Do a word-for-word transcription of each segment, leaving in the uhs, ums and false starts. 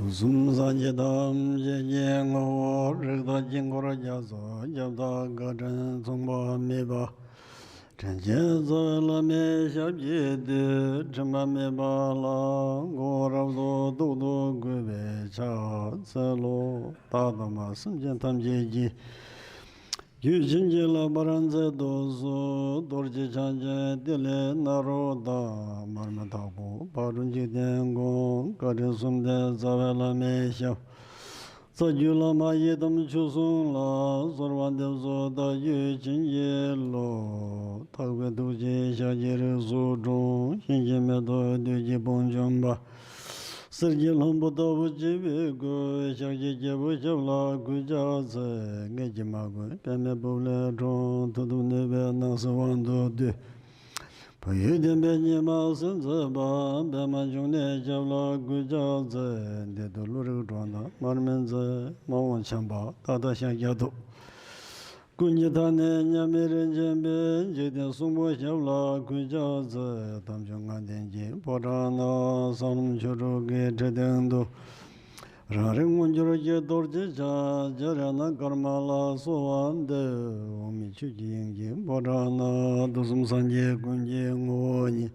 གསུམ་སངས་རྒྱས་ཐམས་ཅད་ཀྱི་ངོ་བོ། རིགས་དང་དཀྱིལ་འཁོར་རྒྱ་མཚོ་ཁྱབ་བདག་བཀའ་དྲིན་མཚུངས་པ་མེད་པ། དྲིན་ཅན་རྩ་བའི་བླ་མའི་ཞབས་ཀྱི་བདུད། དྲི་མ་མེད་པ་ལ་གོང་རབ་ཏུ་ཐུགས་ཐུགས་གུས་པས་ཕྱག་འཚལ་ལོ། བདག་དང་མ་སེམས་ཅན་ཐམས་ཅད་ཀྱི། རྒྱུད་བྱིན་གྱིས་བརླབ་པར་མཛད་དུ་གསོལ། རྡོ་རྗེ་འཆང་ཆེན་ཏི་ལའི་ནཱ་རོ་དང་། མར་མེ་དྭགས་པོ་ཕག་གྲུ་འཇིག་རྟེན་མགོན། བཀའ་དྲིན་གསུམ་ལྡན་རྩ་བའི་བླ་མའི་ཞབས། རྩ་བརྒྱུད་བླ་མ་ཡི་དམ་མཆོག་གསུམ་ལ། གསོལ་བ་འདེབས་སོ་བདག་རྒྱུད་བྱིན་གྱིས་རློབས། དག་པའི་ཐུགས་རྗེས་ཤཱཀྱའི་རིགས་སུ་འཁྲུངས། གཞན་གྱིས་མི་ཐུབ་བདུད་ཀྱི་དཔུང་འཇོམས་པ། གསེར་གྱི་ལྷུན་པོ་ལྟ་བུ་བརྗིད་པའི་སྐུ། ཤཱཀྱའི་རྒྱལ་པོའི་ཞབས་ལ་གུས་ཕྱག་འཚལ། མངལ་གྱི་མ་གོས་པདྨའི་སྦུབས་ལས་འཁྲུངས། མཐུ་སྟོབས་ནུས་པའི་སྣང་སྲིད་དབང་དུ་བསྡུས། བུ་ཡུལ་བསྟན་པའི་ཉི་མ་གསལ་མཛད་པ། པདྨ་འབྱུང་གནས་ཞབས་ལ་གུས་ཕྱག་འཚལ། འདི་ལྟར་ཀླུ་རིགས་འགྲོ་དང་མར་མེ་མཛད། མ་འོངས་བྱམས་པ་ཏག་ཏག་ཤཱཀྱ་ཐུབ། ཀུན་གྱི་མཐའ་ནས་མཉམ་མེད་རིན་ཆེན་གྱི། འཇིག་རྟེན་གསུང་འབུམ་ཞབས་ལ་གུས་ཕྱག་འཚལ། དམ་ཆོས་ལྔ་ལྡན་གྱི་ཕོ་བྲང་ན། ས་ལམ་ཆོས་དྲུག་གི་ཁྲི་སྟེང་དུ། རང་རིག་མངོན་གྱུར་གྱི་རྡོ་རྗེ་འཆང་། རྗེ་རཏྣ་ཀརྨ་ལ་གསོལ་བ་འདེབས། འོག་མིན་ཆོས་ཀྱི་དབྱིངས་ཀྱི་ཕོ་བྲང་ན། དུས་གསུམ་སངས་རྒྱས་ཀུན་གྱི་ངོ་བོ་ཉིད།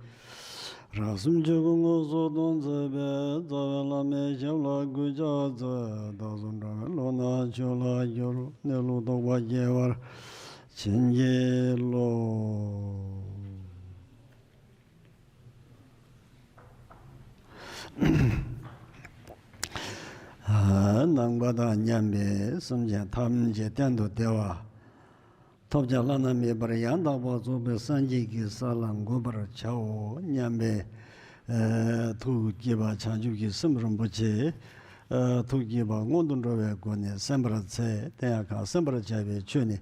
རང་གསུམ་ཆོས་སྐུ་དངོས་སུ་སྟོན་མཛད་པའི། རྩ་བའི་བླ་མའི་ཞབས་ལ་གུས་ཕྱག་འཚལ། བདག་སོགས་འགྲོ་བའི་བློ་སྣ་ཆོས་ལ་སྦྱོར། གནས་ལུགས་རྟོགས་པ་སྐྱེ་བར་བྱིན་གྱིས་རློབས། ནང་པ་དང་མཉམ་པའི་སེམས་ཅན་ཐམས་ཅད་གཏན་དུ་བདེ་བ། ཐོབ་བྱ་བླ་ན་མེད་པར་ཡང་དག་པར་རྫོགས་པའི་སངས་རྒྱས་ཀྱི་ས་ལ་འགོད་པར་བྱའོ་སྙམ་པའི་ཨ་ཐུགས་བསྐྱེད་པ་བྱང་ཆུབ་ཀྱི་སེམས་རིན་པོ་ཆེ། ཨ་ཐུགས་བསྐྱེད་པ་སྔོན་དུ་འགྲོ་བའི་སྒོ་ནས་གསན་པར་འཚལ། དེ་ཡང་གང་གསན་པར་བྱ་བའི་ཆོས་ནི།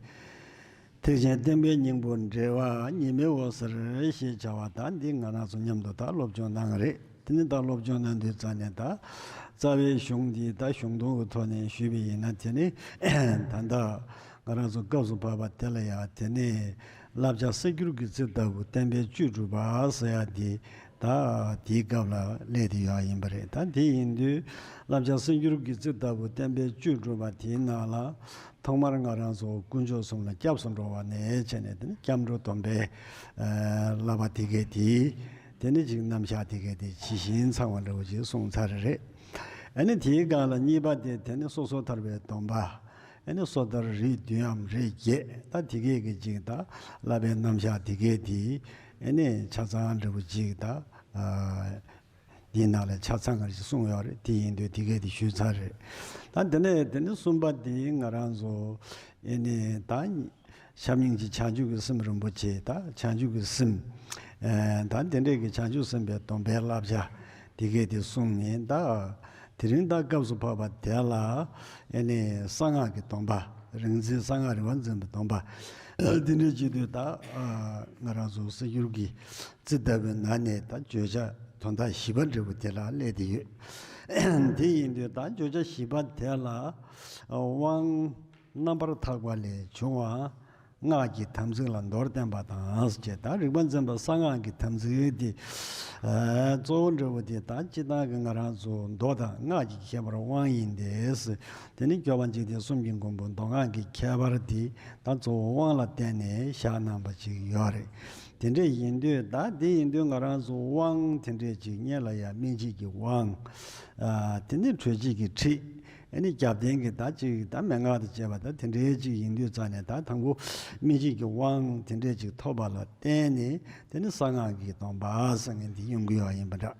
ཐེག་ཆེན་བསྟན་པའི་སྙིང་པོ་འགྲེལ་བ་ཉི་མའི་འོད་ཟེར་ཞེས་བྱ་བ་དང་འདི་ང་རང་ཚོ་མཉམ་དུ་ད་སློབ་སྦྱོང་གནང་གི་རེད། དེ་ནི་ད་སློབ་སྦྱོང་གནང་དུས་ཙམ་ནས་ད་རྩ་བའི་གཞུང་འདི་ད་གཞུང་དོན་གྱི་ཐོག་ནས་ཞུས་པ་ཡིན་ན། དེ་ནི་ད་ལྟ་ང་རང་ཚོ་སྐབས་སུ་བབ་པ་དེ་ལ་ཡང་དེ་ནི་བསླབ་བྱ་གསེར་འགྱུར་གྱི་རྩི་ལྟ་བུ་བསྟན་པའི་བཅུད་སྒྲུབ་པ་ཟེར་ཡ་འདི་ད་དེའི་སྐབས་ལ་སླེབས་ཏེ་ཡོད་ཡིན་པ་རེད། ད་དེ་ཡིན་དུས་བསླབ་བྱ་གསེར་འགྱུར་གྱི་རྩི་ལྟ་བུ་བསྟན་པའི་བཅུད་སྒྲུབ་པ་དེའི་ནང་ལ། ཐོག་མར་ང་རང་ཚོ་དཀོན་མཆོག་གསུམ་ལ་སྐྱབས་སུ་འགྲོ་བ་ནས་བྱས་ནས། དེ་ནི་སྐྱབས་འགྲོ་སྡོམ་པའི་ཨ་བསླབ་པ་དེ་གའི་དེ། དེ་ནི་ཅིག་རྣམ་གཞག་དེ་གའི་དེ་ཇི་བཞིན་ཚང་བ་འདྲ་བོ་ཅིག་གསུངས་ཚར་རེད། ཨ་ནི་དེའི་སྒང་ལ་གཉིས་པ་དེ་དེ་ནི་སོ་སོར་ཐར་པའི་སྡོམ་པ། ཨ་ནི་སོ་ཐར་རིགས་བདུན་འམ་རིགས་བརྒྱད། ད་དེ་གའི་གི་ཅིག་ད་བསླབ་པའི་རྣམ་གཞག་དེ་གའི་དེ། ཨ་ནི་ཆ་ཚང་འདྲ་བོ་ཅིག་ད་ཨ། འདིའི་ནང་ལ་ཆ་ཚང་ངར་ཞིག་གསུངས་ཡོད་རེད། དེ་ཡིན་དུས་དེ་གས་དེ་ཞུས་ཚར་རེད། ད་དེ་ནས་དེ་ནས་གསུམ་པ་དེ་ང་རང་ཚོ་ཨེ་ནི་ད་བྱམས་སྙིང་རྗེ་བྱང་ཆུབ་ཀྱི་སེམས་རིན་པོ་ཆེ། ད་བྱང་ཆུབ་ཀྱི་སེམས་ཨེ་ད་དེ་འདྲས་ཀྱི་བྱང་ཆུབ་སེམས་དཔའི་སྡོམ་པའི་བསླབ་བྱ་དེ་གས་དེ་གསུངས་ནས། ད་དེ་རིང་ད་སྐབས་སུ་བབ་པ་དེ་ལ་ཨེ་ནི་གསང་སྔགས་ཀྱི་སྡོམ་པ། རིག་འཛིན་གསང་སྔགས་རིག་པ་འཛིན་པའི་སྡོམ་པ། དེ་འདྲས་བྱེད་དུས་ད་ང་རང་ཚོ་གསེར་འགྱུར་གྱི་རྩི་ལྟ་བུའི་ནང་ནས་ད་བརྗོད་བྱ་དོན་དག་བཞི་པ་འདྲ་བོ་དེ་ལ་སླེབས་ཏེ་ཡོད། དེ་ཡིན་དུས་ད་བརྗོད་བྱ་བཞི་པ་དེ་ལ་དབང་རྣམ་པར་ཐག་པ་ལས་བྱུང་བ། སྔགས་ཀྱི་དམ་ཚིག་ལ་མདོར་བསྟན་པ་དང་ཞེས། ད་རིག་པ་འཛིན་པ་གསང་སྔགས་ཀྱི་དམ་ཚིག་དེ་གཙོ་བོ་འདྲ་བོ་དེ་ད་སྤྱིར་བཏང་གི་ང་རང་ཚོ་མདོ་དང་སྔགས་ཀྱི་ཁྱད་པར་དབང་ཡིན་ཏེ། དེ་ནི་སྐྱོབ་པ་འཇིག་རྟེན་གསུམ་གྱི་མགོན་པོ་མདོ་སྔགས་ཀྱི་ཁྱད་པར་དེ་ད་གཙོ་བོ་དབང་ལ་བརྟེན་ནས་བཞག་གནང་བ་ཅིག་ཡོད་རེད། དེ་འདྲས་ཡིན་དུས་ད་དེ་ཡིན་དུས་ང་རང་ཚོ་དབང་དེ་འདྲས་ཅིག་སྔོན་ལ་ཡང་སྨིན་བྱེད་ཀྱི་དབང་། ཨ་དེ་ནས་གྲོལ་བྱེད་ཀྱི་ཁྲིད། ཨ་ནི་རྒྱབ་རྟེན་གྱི་ད་ཅིག་ད་མན་ངག་དང་བཅས་པ་ད་དེ་འདྲས་ཅིག་ཡིན་དུས་ཙང་ནས། ད་དང་པོ་སྨིན་བྱེད་ཀྱི་དབང་དེ་འདྲས་ཅིག་ཐོབ་པ་ལ་བརྟེན་ནས་དེ་ནི་གསང་སྔགས་ཀྱི་སྡོམ་པ་ཟེར་མཁན་དེ་ཡོང་གི་ཡོད་ཡིན་པ་འདྲ།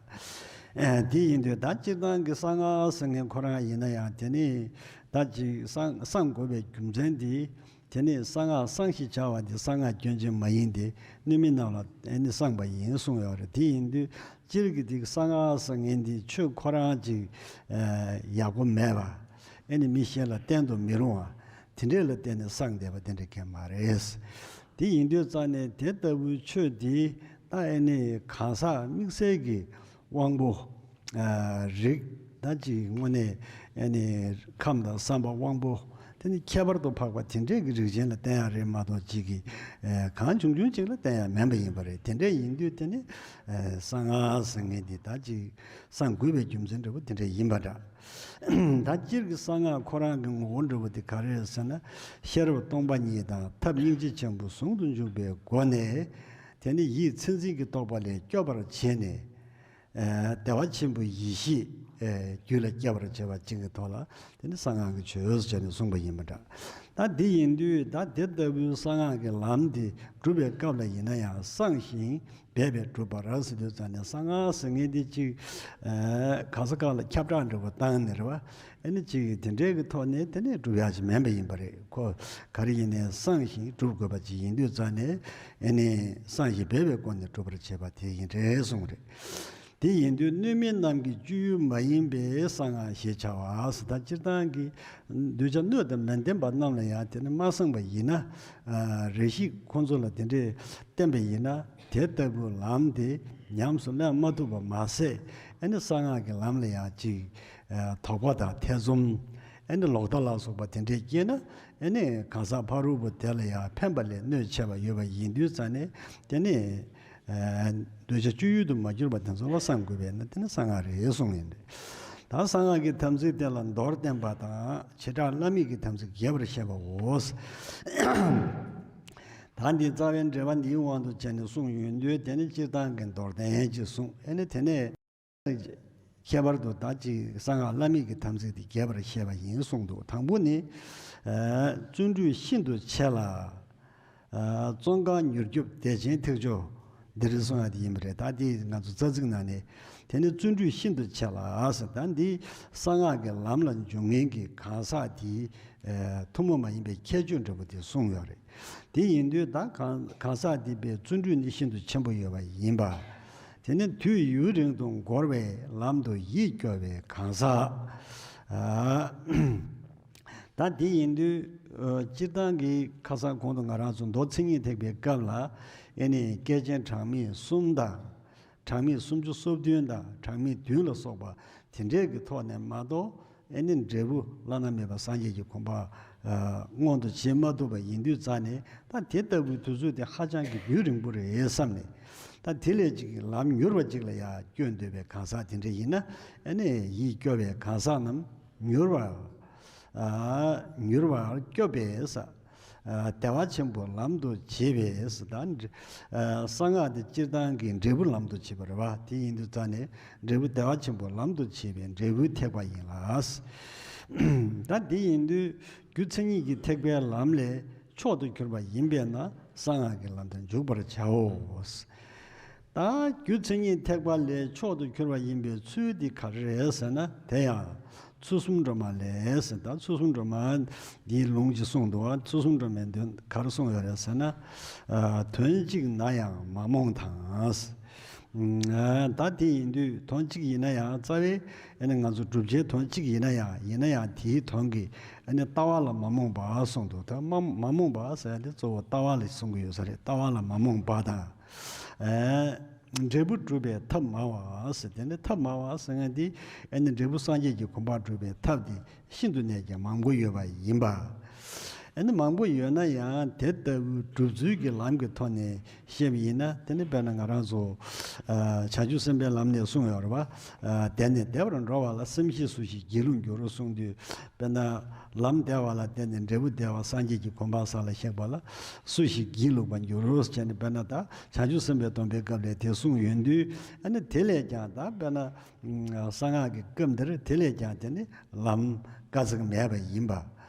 ཨ་དེ་ཡིན་དུས་ད་སྤྱིར་བཏང་གི་གསང་སྔགས་ཟེར་མཁན་ཁོ་རང་ཡིན་ན་ཡང་། དེ་ནི་ད་ཅིག་གསང་གསང་དགོས་པའི་རྒྱུ་མཚན་དེ། དེ་ནི་གསང་སྔགས་གསང་ཞེས་བྱ་བ་འདི་གསང་སྔགས་སྐྱོན་ཅན་མ་ཡིན་ཏེ། གནོད་མི་རྣམས་ལ་ཨེ་ནི་གསངས་པ་ཡིན་གསུངས་ཡོད་རེད། དེ་ཡིན་དུས་སྤྱིར་གྱི་དེ་གསང་སྔགས་ཟེར་མཁན་འདི་ཆོས་ཁོ་རང་ཅིག་ཨ་ཡག་པོ་མེད་པ། ཨེ་ནི་མི་གཞན་ལ་བསྟན་དུ་མི་རུང་བ། དེ་འདྲས་ལ་བརྟེན་ནས་གསངས་བསྡད་པ་དེ་འདྲ་གང་མ་རེད། དེ་ཡིན་དུས་ཙང་ནས་དེ་ལྟ་བུའི་ཆོས་འདི་ད་ཨེ་ནི་གང་ཟག་དམིགས་བསལ་གྱི་དབང་པོ། ཨ་རིགས་ད་ཅིག་དངོས་གནས་ཨ་ནི་ཁམས་དང་བསམ་པ་དབང་པོ་ དེ་ནི་ཁྱད་པར་དུ་འཕགས་པ་དེ་འདྲས་ཀྱི་རིགས་ཅན་ལ་བསྟན་ཡག་རེད་མ་གཏོགས་ཅིག་གི་ཨེ་གང་བྱུང་བྱུང་ཅིག་ལ་བསྟན་ཡག་མིན་པ་ཡིན་པ་རེད། དེ་འདྲས་ཡིན་དུས་དེ་ནི་ཨེ་གསང་སྔགས་ཟེར་མཁན་འདི་ད་ཅིག་གསང་དགོས་པའི་རྒྱུ་མཚན་འདྲ་པོ་དེ་འདྲས་ཡིན་པ་འདྲ། ད་སྤྱིར་གྱི་གསང་སྔགས་ཁོ་རང་གི་ངོ་བོ་འདྲ་པོ་དེ་ག་རེ་རེད་ཟེར་ན། ཤེས་རབ་སྟོང་པ་ཉིད་དང་ཐབས་སྙིང་རྗེ་ཆེན་པོ་ཟུང་དུ་འཇུག་པའི་སྒོ་ནས། དེ་ནི་ཡིད་མཚན་འཛིན་གྱི་རྟོག་པ་ལས་སྐྱོབ་པར་བྱས་ནས། ཨ་བདེ་བ་ཆེན་པོའི་ཡེ་ཤེས་ཨ་རྒྱུད་ལ་སྐྱེ་བར་བྱེད་པ་ཅིག་གི་ཐོག་ལ། དེ་ནི་གསང་སྔགས་ཀྱི་ཆོས་ཟེར་ནས་གསུངས་པ་ཡིན་པ་འདྲ། ད་འདི་ཡིན་དུས་ད་དེ་ལྟ་བུའི་གསང་སྔགས་ཀྱི་ལམ་དེ་སྒྲུབ་པའི་སྐབས་ལ་ཡིན་ན་ཡང་གསང་ཞིང་སྦས་པས་སྒྲུབ་པར་ཟེར་དུས་ཙང་ནས། གསང་སྔགས་ཟེར་མཁན་དེ་ཅིག་ཨ་ག་ས་ག་ལ་ཁྱབ་བསྒྲགས་འདྲ་པོ་བཏང་ནས་རེད་བ། ཨ་ནི་ཅིག་དེ་འདྲའི་གི་ཐོག་ནས་དེ་ནས་སྒྲུབ་ཡག་ཅིག་མིན་པ་ཡིན་པ་རེད། ཁོ་ག་རེ་ཡིན་ནའི་གསང་ཞིང་སྒྲུབ་དགོས་པ་ཅིག་ཡིན་དུས་ཙང་ནས། ཨ་ནི་གསང་ཞིང་སྦས་པའི་སྒོ་ནས་སྒྲུབ་པར་བྱེད་པ་དེ་ཡིན་རེད་གསུངས་རེད། དེ་ཡིན་དུས་སྣོད་མིན་ནམ་མཁའི་སྤྱོད་ཡུལ་མ་ཡིན་པའི་གསང་སྔགས་ཞེས་བྱ་བ་ཟེར། ད་སྤྱིར་བཏང་གི་གདུལ་བྱ་སྣོད་དང་མི་ལྡན་པ་རྣམས་ལ་ཡང་དེ་ནི་མ་གསང་པ་ཡིན་ན། ཨ་རེ་ཞིག་ཁོང་ཚོ་ལ་དེ་འདྲའི་བསྟན་པ་ཡིན་ན། དེ་ལྟ་བུའི་ལམ་དེ་ཉམས་སུ་ལེན་མ་ཐུབ་པ་མ་ཟད། ཨ་ནི་གསང་སྔགས་ཀྱི་ལམ་ལ་ཡང་ཅིག་ཨ་དོགས་པ་དང་ཐེ་ཚོམ། ཨ་ནི་ལོག་ལྟ་ལ་སོགས་པ་དེ་འདྲས་སྐྱེས་ན། ཨ་ནི་གང་ཟག་ཕ་རོལ་པོ་དེ་ལ་ཡང་ཕན་པ་ལས་གནོད་ཆེ་བ་ཡོད་པ་ཡིན་དུས་ཙང་ནས། དེ་ནི་ཨ་གདུལ་བྱ་སྤྱོད་ཡུལ་དུ་མ་གྱུར་པ་དེ་ཚོ་ལ་གསང་དགོས་པས་ན། དེ་ནི་གསང་སྔགས་རེད་གསུངས་ཡིན་ཏེ། ད་གསང་སྔགས་ཀྱི་དམ་ཚིག་དེ་ལ་མདོར་བསྟན་པ་དང་། བྱེ་བྲག་བླ་མེད་ཀྱི་དམ་ཚིག་རྒྱས་པར་བཤད་པའོ། ད་འདི་རྩ་བའི་འགྲེལ་པ་འདིའི་དབང་དུ་བྱས་ནས་གསུངས་ཡོང་དུས། དེ་ནི་སྤྱིར་བཏང་གི་མདོར་བསྟན་ཅིག་གསུངས། ཨ་ནི་དེ་ནས་ཁྱད་པར་དུ་ད་ཅིག་གསང་སྔགས་བླ་མེད་ཀྱི་དམ་ཚིག་དེ་རྒྱས་པར་བཤད་པ་ཡིན་གསུངས་འདུག། དང་པོ་ནི། ཨ་བརྩོན་འགྲུས་ཤིན་ཏུ་ཆེ་ལ། ཨ་བཙོན་ཁང་མྱུར་སྐྱོབ་བདེ་ཆེན་ཐེག་མཆོག་འདི་རེད་གསུང་ཡ་དེ་ཡིན་པ་རེད། ད་དེ་ང་ཚོ་རྩ་ཚིག་ནང་ནས། དེ་ནི་བརྩོན་འགྲུས་ཤིན་ཏུ་ཆེ་ལ་ཟེར། ད་འདི་གསང་སྔགས་ཀྱི་ལམ་ལ་འཇུག་མཁན་གྱི་གང་ཟག་དེའི་ཨ་ཐུན་མོང་མ་ཡིན་པའི་ཁྱད་ཆོས་འདྲ་པོ་དེ་གསུངས་ཡོད་རེད། དེ་ཡིན་དུས་ད་གང་གང་ཟག་དེ་པའི་བརྩོན་འགྲུས་ནི་ཤིན་ཏུ་ཆེན་པོ་ཡོད་པ་ཡིན་པ། དེ་ནི་དུས་ཡུན་རིང་དུ་འགོར་བའི་ལམ་དུ་ཡིད་སྐྱོ་བའི་གང་ཟག། ཨ་ད་དེ་ཡིན་དུས་ཨ་སྤྱིར་བཏང་གི་ཁ་སང་གོང་དུ་ང་རང་ཚོ་མདོ་མཚན་ཉིད་ཐེག་པའི་སྐབས་ལ། ཨེ་ནི་བསྐལ་ཆེན་གྲངས་མེད་གསུམ་དང་། གྲངས་མེད་སུམ་ཅུ་སོ་བདུན་དང་། གྲངས་མེད་བདུན་ལ་སོགས་པ་དེ་འདྲས་ཀྱི་ཐོག་ནས་མ་གཏོགས། ཨེ་ནི་འབྲས་བུ་བླ་ན་མེད་པ་སངས་རྒྱས་ཀྱི་གོ་འཕང་ཨ་མངོན་དུ་བྱེད་མ་ཐུབ་པ་ཡིན་དུས་ཙང་ནས། ད་དེ་ལྟ་བུའི་དུས་ཚོད་དེ་ཧ་ཅང་གི་རྒྱུན་རིང་པོ་རེད་བསམ་ནས། ད་དེ་ལས་ཅིག་གི་ལམ་མྱུར་བ་ཅིག་ལ་ཡང་བསྐྱོད་འདོད་པའི་གང་ཟག་དེ་འདྲ་ཡིན་ན། ཨེ་ནི་ཡིད་སྐྱོ་བའི་གང་ཟག་རྣམས་མྱུར་བར་ཨ་མྱུར་བར་སྐྱོབ་པས། ཨ་བདེ་བ་ཆེན་པོའི་ལམ་དུ་བྱེད་པས། ད་ཨ་གསང་སྔགས་དེ་སྤྱིར་བཏང་གི་འབྲས་བུ་ལམ་དུ་བྱེད་པ་རེད་བ། དེ་ཡིན་དུས་ཙང་ནས་འབྲས་བུ་བདེ་བ་ཆེན་པོའི་ལམ་དུ་བྱེད་པའི་འབྲས་བུའི་ཐེག་པ་ཡིན་ལ། ད་དེ་ཡིན་དུས་རྒྱུ་མཚན་ཉིད་ཀྱི་ཐེག་པའི་ལམ་ལས་མཆོག་ཏུ་གྱུར་པ་ཡིན་པས་ན། གསང་སྔགས་ཀྱི་ལམ་དུ་འཇུག་པར་བྱའོ། ད་རྒྱུ་མཚན་ཉིད་ཐེག་པ་ལས་མཆོག་ཏུ་གྱུར་པ་ཡིན་པའི་ཚུལ་འདི་ག་རེ་རེད་ཟེར་ན། དེ་ཡང་ཚུལ་གསུམ་སྒྲོན་མ་ལས་ཟེར། ད་ཚུལ་གསུམ་སྒྲོན་མ་འདིའི་ལུང་ཅིག་གསུངས་འདུག། ཚུལ་གསུམ་སྒྲོན་མའི་དོན་ག་རེ་གསུངས་ཡོད་རེད་ཟེར་ན། ཨ་དོན་གཅིག་ན་ཡང་མ་རྨོངས་དང་། ཨ་ད་དེ་ཡིན་དུས་དོན་གཅིག་ཡིན་ན་ཡང་། རྩ་བའི་ཨ་ནི་ང་ཚོ་བསྒྲུབ་བྱའི་དོན་གཅིག་ཡིན་ན་ཡང་། ཡིན་ན་ཡང་དེའི་དོན་གྱི་ཨ་ནི་ལྟ་བ་ལ་མ་རྨོངས་པ་གསུངས་འདུག། ད་མ་མ་རྨོངས་པ་ཟེར་ཡ་དེ་གཙོ་བོ་ལྟ་བ་ལ་གསུང་གི་ཡོད་ས་རེད། ལྟ་བ་ལ་མ་རྨོངས་པ་དང་། ཨ་འབྲས་བུ་སྒྲུབ་པའི་ཐབས་མང་བ་ཟེར། དེ་ནི་ཐབས་མང་བ་ཟེར་མཁན་དེ། ཨ་ནི་འབྲས་བུ་སངས་རྒྱས་ཀྱི་གོ་འཕང་སྒྲུབ་པའི་ཐབས་དེ་ཤིན་ཏུ་ནས་ཀྱང་མང་པོ་ཡོད་པ་ཡིན་པ། ཨ་ནི་མང་པོ་ཡོད་ན་ཡང་དེ་ལྟ་བུའི་སྒྲུབ་ཚུལ་གྱི་ལམ་གྱི་ཐོག་ནས་བཤད་པ་ཡིན་ན། དེ་ནི་དཔེར་ན་ང་རང་ཚོ་ཨ་བྱང་ཆུབ་སེམས་དཔའི་ལམ་ནས་གསུངས་ཡོད་རེད་བ། ཨ་དེ་ནས་བདེ་བར་འགྲོ་བ་ལ། སེམས་ཤེས་སུ་ཞིག་སྒྱིད་ལུག་འགྱུར་གསུངས་དུས། དཔེར་ན་ལམ་བདེ་བ་ལ་བརྟེན་ནས་འབྲས་བུ་བདེ་བ་སངས་རྒྱས་ཀྱི་གོ་འཕང་ས་ལ་གཤེགས་པ་ལ་སུ་ཞིག་སྒྱིད་ལུག་པར་འགྱུར་རོ་ཟེར་ནས། དཔེར་ན་ད་བྱང་ཆུབ་སེམས་དཔའི་སྡོམ་པའི་སྐབས་ལས་དེ་གསུངས་ཡོང་དུས། ཨ་ནི་དེ་ལས་ཀྱང་ད་དཔེར་ན་གསང་སྔགས་ཀྱི་སྐབས་འདིར་དེ་ལས་ཀྱང་དེ་ནི་ལམ་དཀའ་ཚེགས་མེད་པ་ཡིན་པ།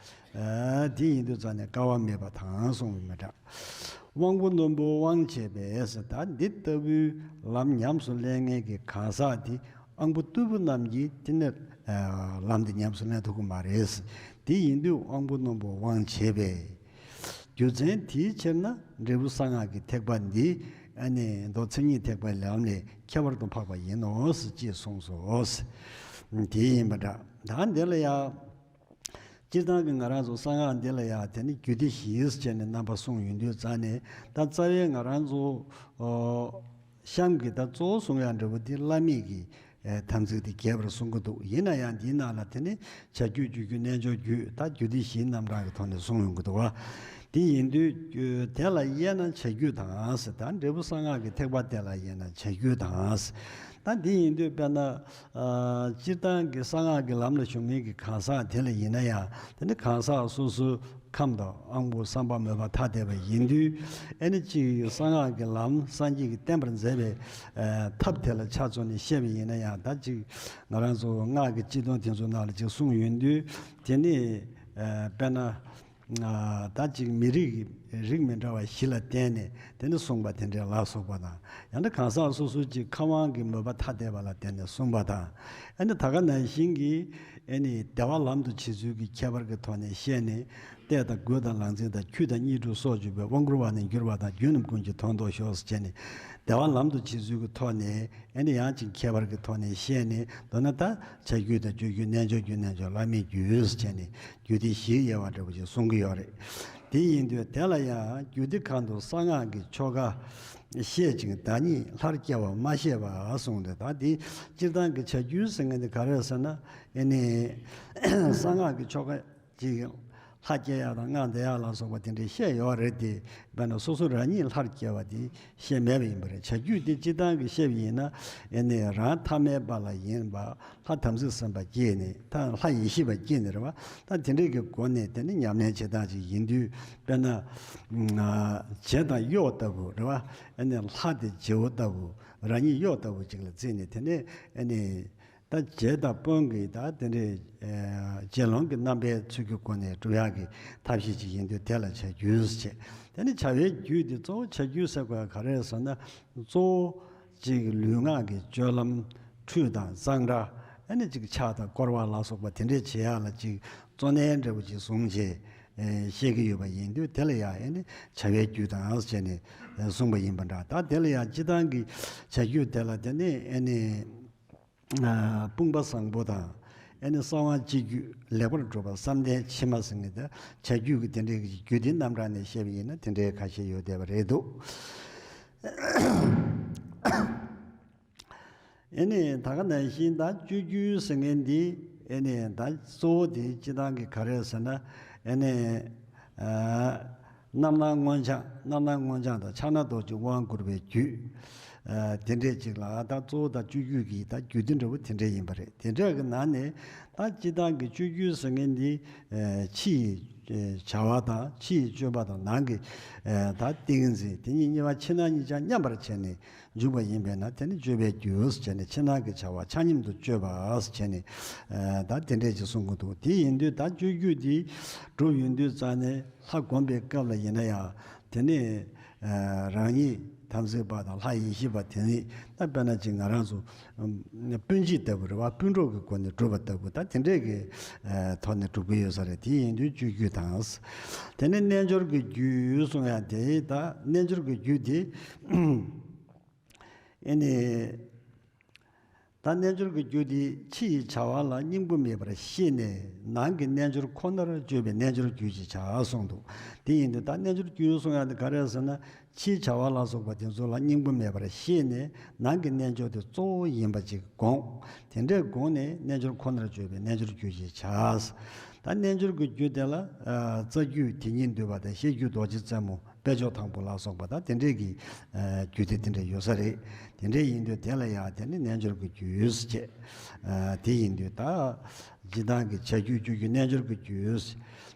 ཨ་དེ་ཡིན་དུས་ཙང་ནས་དཀའ་བ་མེད་པ་དང་གསུངས་པ་མི་འདྲ། དབང་པོ་རྣོན་པོ་དབང་བྱེད་པས། ད་འདི་ལྟ་བུའི་ལམ་ཉམས་སུ་ལེན་མཁན་གྱི་གང་ཟག་དེ། དབང་པོ་རྟུལ་པོ་རྣམས་ཀྱིས་དེ་ནི་ཨ་ལམ་དེ་ཉམས་སུ་ལེན་ཐུབ་ཀྱི་མ་རེད། དེ་ཡིན་དུས་དབང་པོ་རྣོན་པོ་དབང་བྱེད་པས། རྒྱུ་མཚན་དེའི་ཕྱིར་ན་འབྲས་བུ་གསང་སྔགས་ཀྱི་ཐེག་པ་འདི། ཨ་ནི་མདོ་མཚན་ཉིད་ཐེག་པའི་ལམ་ལས་ཁྱད་པར་དུ་འཕགས་པ་ཡིན་ནོ་ཞེས་གསུངས་སོ། དེ་ཡིན་པ་འདྲ། ད་འདི་ལ་ཡང་། སྤྱིར་བཏང་གི་ང་རང་ཚོ་གསང་སྔགས་འདི་ལ་ཡང་དེ་ནི་རྒྱུད་སྡེ་བཞིས་བྱས་ནས་རྣམ་པ་གསུངས་ཡོང་དུས་ཙང་ནས། ད་རྩ་བའི་ང་རང་ཚོ་ཨོ་གཤམ་གྱི་ད་གཙོ་བོ་གསུང་ཡག་འདྲ་པོ་འདི་བླ་མེད་ཀྱི་ ཨེ་དམ་ཚིག་དེ་རྒྱས་པར་གསུང་གི་འདུག། ཡིན་ན་ཡང་འདིའི་ནང་ལ་དེ་ནི་བྱ་རྒྱུད་སྤྱོད་རྒྱུད་རྣལ་འབྱོར་རྒྱུད་ད་རྒྱུད་སྡེ་བཞིའི་རྣམ་གྲངས་ཀྱི་ཐོག་ནས་གསུངས་ཡོང་གི་འདུག་བ། དེ་ཡིན་དུས་དེ་ལ་དབྱེ་ན་བྱ་རྒྱུད་དང་ཟེར། ད་འབྲས་བུ་གསང་སྔགས་ཀྱི་ཐེག་པ་དེ་ལ་དབྱེ་ན་བྱ་རྒྱུད་དང་ཟེར། ད་འདི་ཡིན་དུས་དཔེར་ན་ཨ་སྤྱིར་བཏང་གི་གསང་སྔགས་ཀྱི་ལམ་ལ་ཞུགས་མཁན་གྱི་གང་ཟག་དེ་ལ་ཡིན་ན་ཡང་དེ་ནི་གང་ཟག་སོ་སོའི་ཁམས་དང་དབང་པོ་བསམ་པ་མོས་པ་ཐ་དད་པ་ཡིན་དུས། ཨེ་ནི་གཅིག་གསང་སྔགས་ཀྱི་ལམ་སངས་རྒྱས་ཀྱིས་བསྟན་པར་མཛད་པའི་ཨ་ཐབས་དེ་ལ་ཆ་མཚོན་ནས་བཤད་པ་ཡིན་ན་ཡང་། ད་གཅིག་ང་རང་ཚོ་སྔགས་ཀྱི་སྤྱི་དོན་དེ་ཚོ་ནང་ལ་གཅིག་གསུངས་ཡོང་དུས། དེ་ནི་ཨ་དཔེར་ན་ཨ་ད་གཅིག་མི་རིགས་ཀྱི་རིགས་མི་འདྲ་བ་བཞི་ལ་བརྟེན་ནས་དེ་ནི་གསུངས་པ་དེ་འདྲ་ལ་སོགས་པ་དང་། ཡང་ན་གང་ཟག་སོ་སོ་གཅིག་ཁམས་དབང་གི་མོས་པ་ཐ་དད་པ་ལ་བརྟེན་ནས་གསུངས་པ་དང་། ཨེ་ནི་ད་ག་ནང་བཞིན་གྱི་ཨེ་ནི་བདེ་བ་ལམ་དུ་བྱེད་ཚུལ་གྱི་ཁྱད་པར་གྱི་ཐོག་ནས་བཤད་ནས། ལྟས་དང་དགོས་དང་ལག་འཛིན་དང་། ཆོས་དང་གཉིས་གྲོགས་སྲོག་གཅོད་པའི། དབང་བསྐུར་བ་ནི་འགྱུར་བ་དང་། རྒྱུ་རྣམས་ཀུན་གྱི་དོན་རྟོགས་ཤོག་ཟེར་བྱས་ནས། བདེ་བ་ལམ་དུ་བྱེད་ཚུལ་གྱི་ཐོག་ནས་ཨེ་ནི་ཡང་ཅིག་ཁྱད་པར་གྱི་ཐོག་ནས་བཤད་ནས། མདོར་ན་ད་བྱ་རྒྱུད་དང་སྤྱོད་རྒྱུད། རྣལ་འབྱོར་རྒྱུད། རྣལ་འབྱོར་བླ་མེད་རྒྱུད་ཟེར་བྱས་ནས་རྒྱུད་སྡེ་བཞིའི་དབྱེ་བ་འདྲ་བོ་ཅིག་གསུང་གི་ཡོད་རེད། དེ་ཡིན་དུས་དེ་ལ་ཡང་རྒྱུད་སྡེ་ཁག་ཏུ་གསང་སྔགས་ཀྱི་ཆོ་ག་བཤད་ཅིང་བདག་ཉིད་ལྷར་སྐྱེ་བ་མ་བཤད་པ་གསུངས་ཏེ། ད་དེ་སྤྱིར་བཏང་གི་བྱ་རྒྱུད་ཟེར་མཁན་དེ་ག་རེ་རེད་ཟེར་ན། ཨེ་ནི་གསང་སྔགས་ཀྱི་ཆོ་ག་ཅིག་ལྷ་སྐྱེ་ཡག་དང་སྔགས་བཟླ་ཡག་ལ་སོགས་པ་དེ་འདྲའི་བཤད་ཡོད་རེད་དེ། དཔེར་ན་སོ་སོ་རང་ཉིད་ལྷར་སྐྱེ་བ་དེ་བཤད་མེད་པ་ཡིན་པ་རེད། བྱ་རྒྱུད་དེ་སྤྱིར་བཏང་གི་བཤད་པ་ཡིན་ན། ཨེ་ནི་རང་ཐ་མལ་པ་ལ་ཡིན་པ། ལྷ་དམ་ཚིག་ཟིན་པ་སྐྱེས་ནས། ད་ལྷ་ཡེ་ཤེས་པ་སྐྱེས་ནས་རེད་བ། ད་དེ་འདྲའི་གི་སྒོ་ནས་དེ་ནི་ཉམས་ལེན་བྱེད་སྟངས་ཅིག་ཡིན་དུས། དཔེར་ན་བྱད་དང་གཡོག་ལྟ་བུ་རེད་བ། ཨེ་ནི་ལྷ་དེ་བྱེའུ་ལྟ་བུ། རང་ཉིད་གཡོག་ལྟ་བུ་ཅིག་ལ་བརྩིས་ནས། དེ་ནས་ཨེ་ནི་ད་བྱད་དང་དཔོན་གྱི་ད་དེ་འདྲའི་ཨེ་དགེ་སློང་གི་རྣམ་པའི་ཚུལ་གྱི་སྒོ་ནས་སྒྲུབ་ཡག་གི་ཐབས་ཤེས་ཅིག་ཡིན་དུས་དེ་ལ་བྱ་རྒྱུད་ཟེར་བྱས། དེ་ནི་བྱ་བའི་རྒྱུད་དེ་གཙོ་བོ་བྱ་རྒྱུད་ཟེར་དགོས་ཡག་ག་རེ་རེད་ཟེར་ན། གཙོ་བོ་གཅིག་ལུས་ངག་གི་སྤྱོད་ལམ། ཁྲུས་དང་གཙང་སྦྲ། ཨེ་ནི་གཅིག་ཕྱག་དང་བསྐོར་བ་ལ་སོགས་པ་དེ་འདྲས་བྱེད་ཡག་ལ་གཅིག་གཙོ་གནད་འདྲ་བོ་ཅིག་བཟུང་བྱས་ཨེ་བཤད་ཀྱི་ཡོད་པ་ཡིན་དུས། དེ་ལ་ཡང་ཨེ་ནི་བྱ་བའི་རྒྱུད་དང་ཟེར་ནས་ཨེ་གསུངས་པ་ཡིན་པ་འདྲ། ད་དེ་ལ་ཡང་སྤྱིར་བཏང་གི་བྱ་རྒྱུད་དེ་ལ་དེ་ནི་ཨེ་ནི་ཨ་དཔུང་པ་བཟང་པོ་དང་། ཨེ་ནི་གསང་བ་སྤྱོད་རྒྱུད། ལེགས་པར་གྲུབ་པ། བསམ་གཏན་ཕྱི་མ་ཟེར་མཁན་དེ། བྱ་རྒྱུད་ཀྱི་དེ་འདྲའི་གི་རྒྱུད་སྡེའི་རྣམ་གྲངས་ནས་བཤད་པ་ཡིན་ན་དེ་འདྲའི་ཁ་ཤས་ཡོད་བསྡད་པ་རེད་འདུག། ཨེ་ནི་ད་ག་ནང་བཞིན་ད་སྤྱོད་རྒྱུད་ཟེར་མཁན་འདི། ཨེ་ནི་ད་གཙོ་བོ་དེ་སྤྱིར་བཏང་གི་ག་རེ་ཟེར་ན། ཨེ་ནི་ཨ་རྣམ་སྣང་མངོན་བྱང་། རྣམ་སྣང་མངོན་བྱང་དང་ཕྱག་ན་རྡོ་རྗེ་དབང་བསྐུར་བའི་རྒྱུད། ཨ་དེ་འདྲས་ཅིག་ལ་ད་གཙོ་བོ་ད་སྤྱོད་རྒྱུད་ཀྱི་ད་རྒྱུད་སྡེ་འདྲ་བོ་དེ་འདྲས་ཡིན་པ་རེད། དེ་འདྲས་ཀྱི་ནང་ནས་ད་སྤྱིར་བཏང་གི་སྤྱོད་རྒྱུད་ཟེར་མཁན་འདི། ཨ་ཕྱི་ཡི་བྱ་བ་དང་ཕྱི་ཡི་སྤྱོད་པ་དང་། ནང་གི་ཨ་ད་ཏིང་འཛིན། དེ་གཉིས་དབྱེ་བ་ཕྱི་ནང་གཉིས་ཆ་མཉམ་པར་བྱས་ནས་འཇུག་པ་ཡིན་པས་ན། དེ་ནི་སྤྱོད་པའི་རྒྱུད་ཟེར་བྱས་ནས་ཕྱི་ནང་གི་བྱ་བ་ཆ་མཉམ་དུ་སྤྱོད་པ་ཟེར་བྱས་ནས་ཨ་ད་དེ་འདྲས་ཅིག་གསུང་གི་འདུག། དེ་ཡིན་དུས་ད་སྤྱོད་རྒྱུད་འདི་གྲུབ་ཡོང་དུས་ཙང་ནས། ལྷ་བསྒོམ་པའི་སྐབས་ལ་ཡིན་ན་ཡང་། དེ་ནས་ཨ་རང་ཉིད་དམ་ཚིག་པ་དང་ལྷ་ཡེ་ཤེས་པ་དེ་ནི། ད་དཔེར་ན་ཅིག་ང་རང་ཚོ་ཨམ་སྤུན་མཆེད་ལྟ་བུ་རེད་བ། སྤུན་གྲོགས་ཀྱི་སྒོ་ནས་སྒྲུབ་པ་ལྟ་བུ། ད་དེ་འདྲས་ཀྱི་ཨ་ཐོག་ནས་སྒྲུབ་ཀྱི་ཡོད་ས་རེད། དེ་ཡིན་དུས་སྤྱོད་རྒྱུད་དང་། དེ་ནས་རྣལ་འབྱོར་གྱི་རྒྱུད་གསུང་ཡ་དེ། ད་རྣལ་འབྱོར་གྱི་རྒྱུད་དེ། ཨེ་ནི། ད་རྣལ་འབྱོར་གྱི་རྒྱུད་དེ་ཕྱི་ཡི་བྱ་བ་ལ་སྙིང་པོ་མེད་པར་ཤེས་ནས། ནང་གི་རྣལ་འབྱོར་ཁོ་ནར་སྤྱོད་པའི་རྣལ་འབྱོར་རྒྱུད་ཅེས་བྱ་གསུངས་འདུག། དེ་ཡིན་དུས་ད་རྣལ་འབྱོར་རྒྱུད་གསུང་ཡ་དེ་ག་རེ་ཟེར་ན། ཕྱིའི་བྱ་བ་ལ་སོགས་པ་དེ་ཚོ་ལ་སྙིང་པོ་མེད་པར་ཤེས་ནས། ནང་གི་རྣལ་འབྱོར་དེ་གཙོ་བོ་ཡིན་པ་ཅིག་དགོངས། དེ་འདྲའི་དགོངས་ནས་རྣལ་འབྱོར་ཁོ་ནར་སྤྱོད་པའི་རྣལ་འབྱོར་རྒྱུད་ཅེས་བྱ། ད་རྣལ་འབྱོར་གྱི་རྒྱུད་དེ་ལ་ཨ་རྩ་རྒྱུད་དེ་ཉིད་འདུས་པ་དང་། ཤེས་རྒྱུད་རྡོ་རྗེ་རྩེ་མོ། དཔལ་མཆོག་དང་པོ་ལ་སོགས་པ་དང་། དེ་འདྲས་ཀྱི་ཨ་རྒྱུད་སྡེ་དེ་འདྲས་ཡོད་ས་རེད། དེ་འདྲས་ཡིན་དུས་དེ་ལ་ཡང་དེ་ནི་རྣལ་འབྱོར་གྱི་རྒྱུད་ཅེས། ཨ་དེ་ཡིན་དུས་ད་སྤྱིར་བཏང་གི་བྱ་རྒྱུད་སྤྱོད་རྒྱུད་རྣལ་འབྱོར་གྱི་རྒྱུད།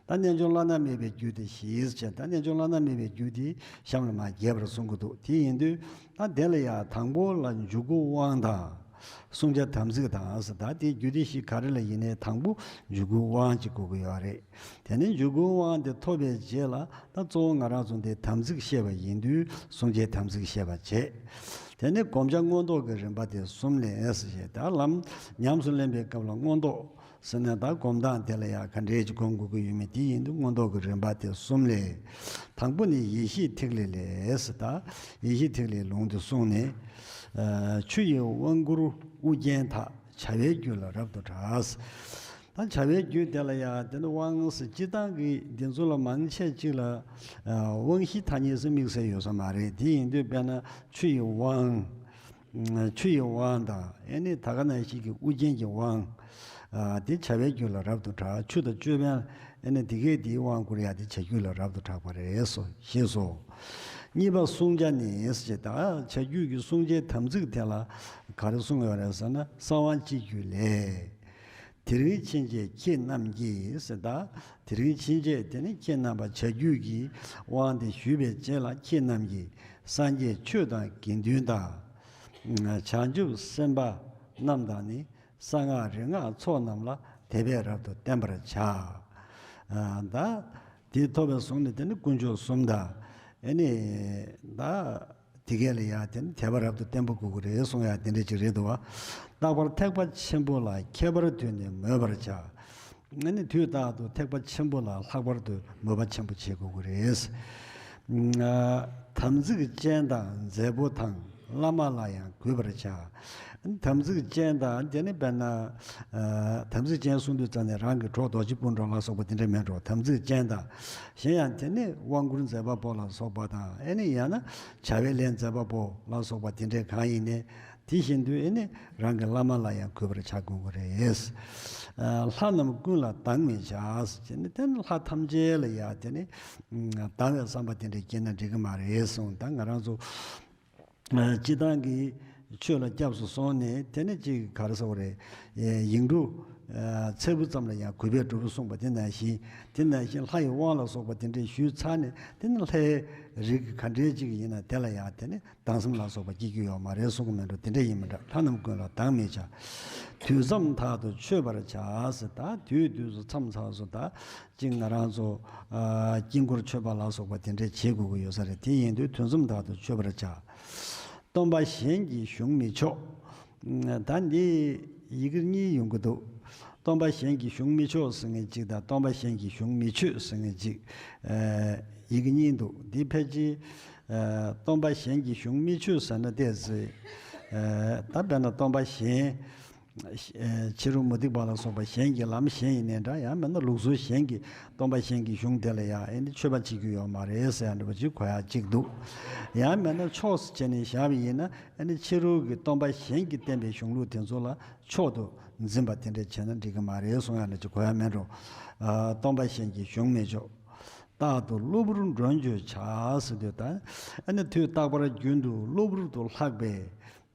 ད་རྣལ་འབྱོར་བླ་ན་མེད་པའི་རྒྱུད་དེ་བཞི་ཅེས། ད་རྣལ་འབྱོར་བླ་ན་མེད་པའི་རྒྱུད་དེ་གཤམ་ལ་མར་རྒྱས་པར་གསུང་གི་འདུག། དེ་ཡིན་དུས་ད་དེ་ལ་ཡང་དང་པོ་ལ་འཇུག་སྒོའི་དབང་དང་། བསྲུང་བྱ་དམ་ཚིག་དང་ཟེར། ད་དེ་རྒྱུད་སྡེ་བཞི་ག་རེ་ལ་ཡིན་ནའི་དང་པོ་འཇུག་སྒོའི་དབང་ཅིག་དགོས་ཀྱི་ཡོད་རེད། དེ་ནས་འཇུག་སྒོའི་དབང་དེ་ཐོབ་པའི་རྗེས་ལ། ད་གཙོ་བོ་ང་རང་ཚོ་འདི་དམ་ཚིག་བཤད་པ་ཡིན་དུས་བསྲུང་བྱའི་དམ་ཚིག་བཤད་པ་བྱེད། དེ་ནས་བསྒོམ་བྱ་མངོན་རྟོགས་ཀྱི་རིམ་པ་དེ་གསུམ་ལས་ཟེར་བྱས། ད་ལམ་ཉམས་སུ་ལེན་པའི་སྐབས་ལ་མངོན་རྟོགས་ཟེར་ནས། ད་སྒོམ་སྟངས་དེ་ལ་ཡང་ག་འདྲས་ཅིག་སྒོམ་དགོས་ཀྱི་ཡོད་མེད། དེ་ཡིན་དུས་མངོན་རྟོགས་ཀྱི་རིམ་པ་དེ་གསུམ་ལས། དང་པོ་ནི་ཡེ་ཤེས་ཐིག་ལེ་ལས་ཟེར། ད་ཡེ་ཤེས་ཐིག་ལེའི་ལུང་དེ་གསུངས་ནས། ཨ་ཆུ་ཡི་དབང་བསྐུར་དབུ་རྒྱན་དག། བྱ་བའི་རྒྱུད་ལ་རབ་ཏུ་གྲགས། ད་བྱ་བའི་རྒྱུད་དེ་ལ་ཡང་དེ་ནི་དབང་ཟེར། སྤྱིར་བཏང་གི་འདི་ཚོ་ལ་མང་ཆེ་གཅིག་ལ་ཨ་དབང་བཞི་ཐ་སྙད་ཟེར་དམིགས་བསལ་ཡོད་ས་མ་རེད། དེ་ཡིན་དུས་དཔེར་ན་ཆུ་ཡི་དབང་། ཆུ་ཡི་དབང་དང་ཨེ་ནི་ད་ག་ནང་བཞིན་གྱི་དབུ་རྒྱན་གྱི་དབང་། དེ་བྱ་བའི་རྒྱུད་ལ་རབ་ཏུ་གྲགས། ཆུ་དང་ཅོད་པན་ཨེ་ནི་དེ་གས་དེའི་དབང་བསྐུར་ཡ་དེ་བྱ་རྒྱུད་ལ་རབ་ཏུ་གྲགས་པ་རེད་སོ་ཞེས་སོ། གཉིས་པ་བསྲུང་བྱ་ནི་ཞེས་ད་བྱ་རྒྱུད་ཀྱི་བསྲུང་བྱའི་དམ་ཚིག་དེ་ལ་ག་རེ་གསུངས་ཡོད་རེད་ཟེར་ན། གསང་བ་སྤྱི་རྒྱུད་ལས། དེ་རིང་ཕྱིན་ཆད་ཁྱེད་རྣམས་ཀྱིས་ཟེར་ད། དེ་རིང་ཕྱིན་ཆད་དེ་ནི་ཁྱེད་རྣམ་པ་བྱ་རྒྱུད་ཀྱི་དབང་དེ་ཞུས་པའི་རྗེས་ལ་ཁྱེད་རྣམས་ཀྱིས་སངས་རྒྱས་ཆོས་དང་དགེ་འདུན་དང་། བྱང་ཆུབ་སེམས་དཔའ་རྣམས་དང་ནི་གསང་སྔགས་རིག་སྔགས་ཚོགས་རྣམས་ལ་དེ་བས་རབ་ཏུ་བསྟན་པར་བྱ། ད་དེ་ཐོབ་པའི་གཟུངས་ནི་དེ་ནི་དཀོན་མཆོག་གསུམ་དང་ཨེ་ནི་ད། དེ་གས་ལ་ཡ་དེ་ནི་དད་པ་རབ་ཏུ་བརྟན་པོ་དགོས་ཀྱི་རེད་གསུང་ཡ་དེ་འདྲ་ཅིག་རེད་འདུག་བ། རྟག་པར་ཐེག་པ་ཆེན་པོ་ལ་ཁྱད་པར་དུ་ནི་མོས་པར་བྱ། ཨ་ནི་དུས་རྟག་ཏུ་ཐེག་པ་ཆེན་པོ་ལ་ལྷག་པར་དུ་མོས་པ་ཆེན་པོ་བྱེད་དགོས་ཀྱི་རེད། དམ་ཚིག་ཅན་དང་མཛད་པོ་དང་བླ་མ་ལ་ཡང་གུས་པར་བྱ། དམ་ཚིག་ཅན་དང་དེ་ནི་དཔེར་ན། དམ་ཚིག་ཅན་གསུང་དུས་ཙམ་ནས་རང་གི་གྲོགས་རྡོ་རྗེ་སྤུན་གྲོགས་ལ་སོགས་པ་དེ་འདྲ་མེད་འགྲོ། དམ་ཚིག་ཅན་དང་། གཞན་ཡང་དེ་ནི་དབང་བསྐུར་མཛད་པ་པོ་ལ་སོགས་པ་དང་ཨེ་ནི་ཡང་ན་བྱ་བའི་ལས་མཛད་པ་པོ་ལ་སོགས་པ་དེ་འདྲས་གང་ཡིན་ནས་དེ་བཞིན་དུ་ཨེ་ནི་རང་གི་བླ་མ་ལ་ཡང་གུས་པར་བྱ་དགོས་ཀྱི་རེད། ལྷ་རྣམས་ཀུན་ལ་སྡང་མི་བྱ་ཟེར་ནས་དེ་ནི་ལྷ་ཐམས་ཅད་ལ་ཡང་དེ་ནི་སྡང་བའི་བསམ་པ་དེ་འདྲས་སྐྱེས་ན་འགྲིག་གི་མ་རེད་གསུངས། ད་ང་རང་ཚོ། སྤྱི་བཏང་གི་ཆོས་ལ་སྐྱབས་སུ་སོང་ནས་དེ་ནས་ཅིག་ག་རེ་ཟེར་བ་རེད། ཡིག་འབྲུ་ཚེ་འབྲུ་ཙམ་ལ་ཡང་གུས་པས་འགྲུབ་གསུངས་པ་དེ་ནང་བཞིན། དེ་ནང་བཞིན་ལྷ་ཡི་དབང་ལ་སོགས་པ་དེ་འདྲས་ཞུས་ཚར་ནས་དེ་ནས་ལྷའི་རིགས་ག་འདྲས་ཅིག་ཡིན་ན་དེ་ལ་ཡང་དེ་ནས་སྡང་སེམས་ལ་སོགས་པ་སྐྱེ་རྒྱུ་ཡོད་མ་རེད་གསུང་གི་མེད་འགྲོ། དེ་འདྲས་ཡིན་མི་འདྲ། ལྷ་རྣམས་ཀུན་ལ་སྡང་མི་བྱ། དུས་མཚམས་དག་ཏུ་མཆོད་པར་བྱ་ཟེར། ད་དུས་དུས་སུ་མཚམས་མཚམས་སུ་ད་ཅིག་ང་རང་ཚོ་དཀྱིལ་འཁོར་མཆོད་པ་ལ་སོགས་པ་དེ་འདྲས་བྱེད་དགོས་ཀྱི་ཡོད་ས་རེད། དེ་ཡིན་དུས་དུས་མཚམས་དག་ཏུ་མཆོད་པར་བྱ། སྟོན་པ་གཞན་གྱིས་གཞུང་མི་ཆོག། ད་འདི་ཡི་གེ་གཉིས་ཡོང་གི་འདུག། སྟོན་པ་གཞན་གྱིས་གཞུང་མི་ཆོག་ཟེར་མཁན་གཅིག་དང་སྟོན་པ་གཞན་གྱིས་གཞུང་མི་ཆོད་ཟེར་མཁན་གཅིག། ཡི་གེ་གཉིས་འདུག། འདི་ཕལ་ཆེར་སྟོན་པ་གཞན་གྱིས་གཞུང་མི་ཆོད་ཟེར་ན་ཏོག་ཙམ། ད་དཔེར་ན་སྟོན་པ་གཞན། ཕྱི་རོལ་མུ་སྟེགས་པ་ལ་སོགས་པ་གཞན་གྱི་ལམ་གཞན་ཡིན་ནའི་འདྲ། ཡང་མིན་ན་ལུགས་སྲོལ་གཞན་གྱི་སྟོན་པ་གཞན་གྱི་གཞུང་དེ་ལ་ཡང་ཨེ་ནི་མཆོད་པ་བྱེད་རྒྱུ་ཡོད་མ་རེད་ཟེར་ཡ་འདྲ་པོ་ཅིག་གོ་ཡ་གཅིག་འདུག། ཡང་མིན་ན་ཆོག་ཟེར་བྱས་ནས་བཞག་པ་ཡིན་ན་ཨེ་ནི་ཕྱི་རོལ་གྱི་སྟོན་པ་གཞན་གྱིས་བསྟན་པའི་གཞུང་ལུགས་དེ་ཚོ་ལ་མཆོག་ཏུ་འཛིན་པ་དེ་འདྲ་བྱས་ན་འགྲིག་གི་མ་རེད་གསུང་ཡ་འདྲ་ཅིག་གོ་ཡ་མེད་འགྲོ། སྟོན་པ་གཞན་གྱི་གཞུང་མི་ཆོག། རྟག་ཏུ་གློ་བུར་མགྲོན་གྱུར་བྱ་ཟེར་དུས་ད་ཨ་ནི་དུས་རྟག་པར་རྒྱུན་དུ་གློ་བུར་དུ་ལྷགས་པའི་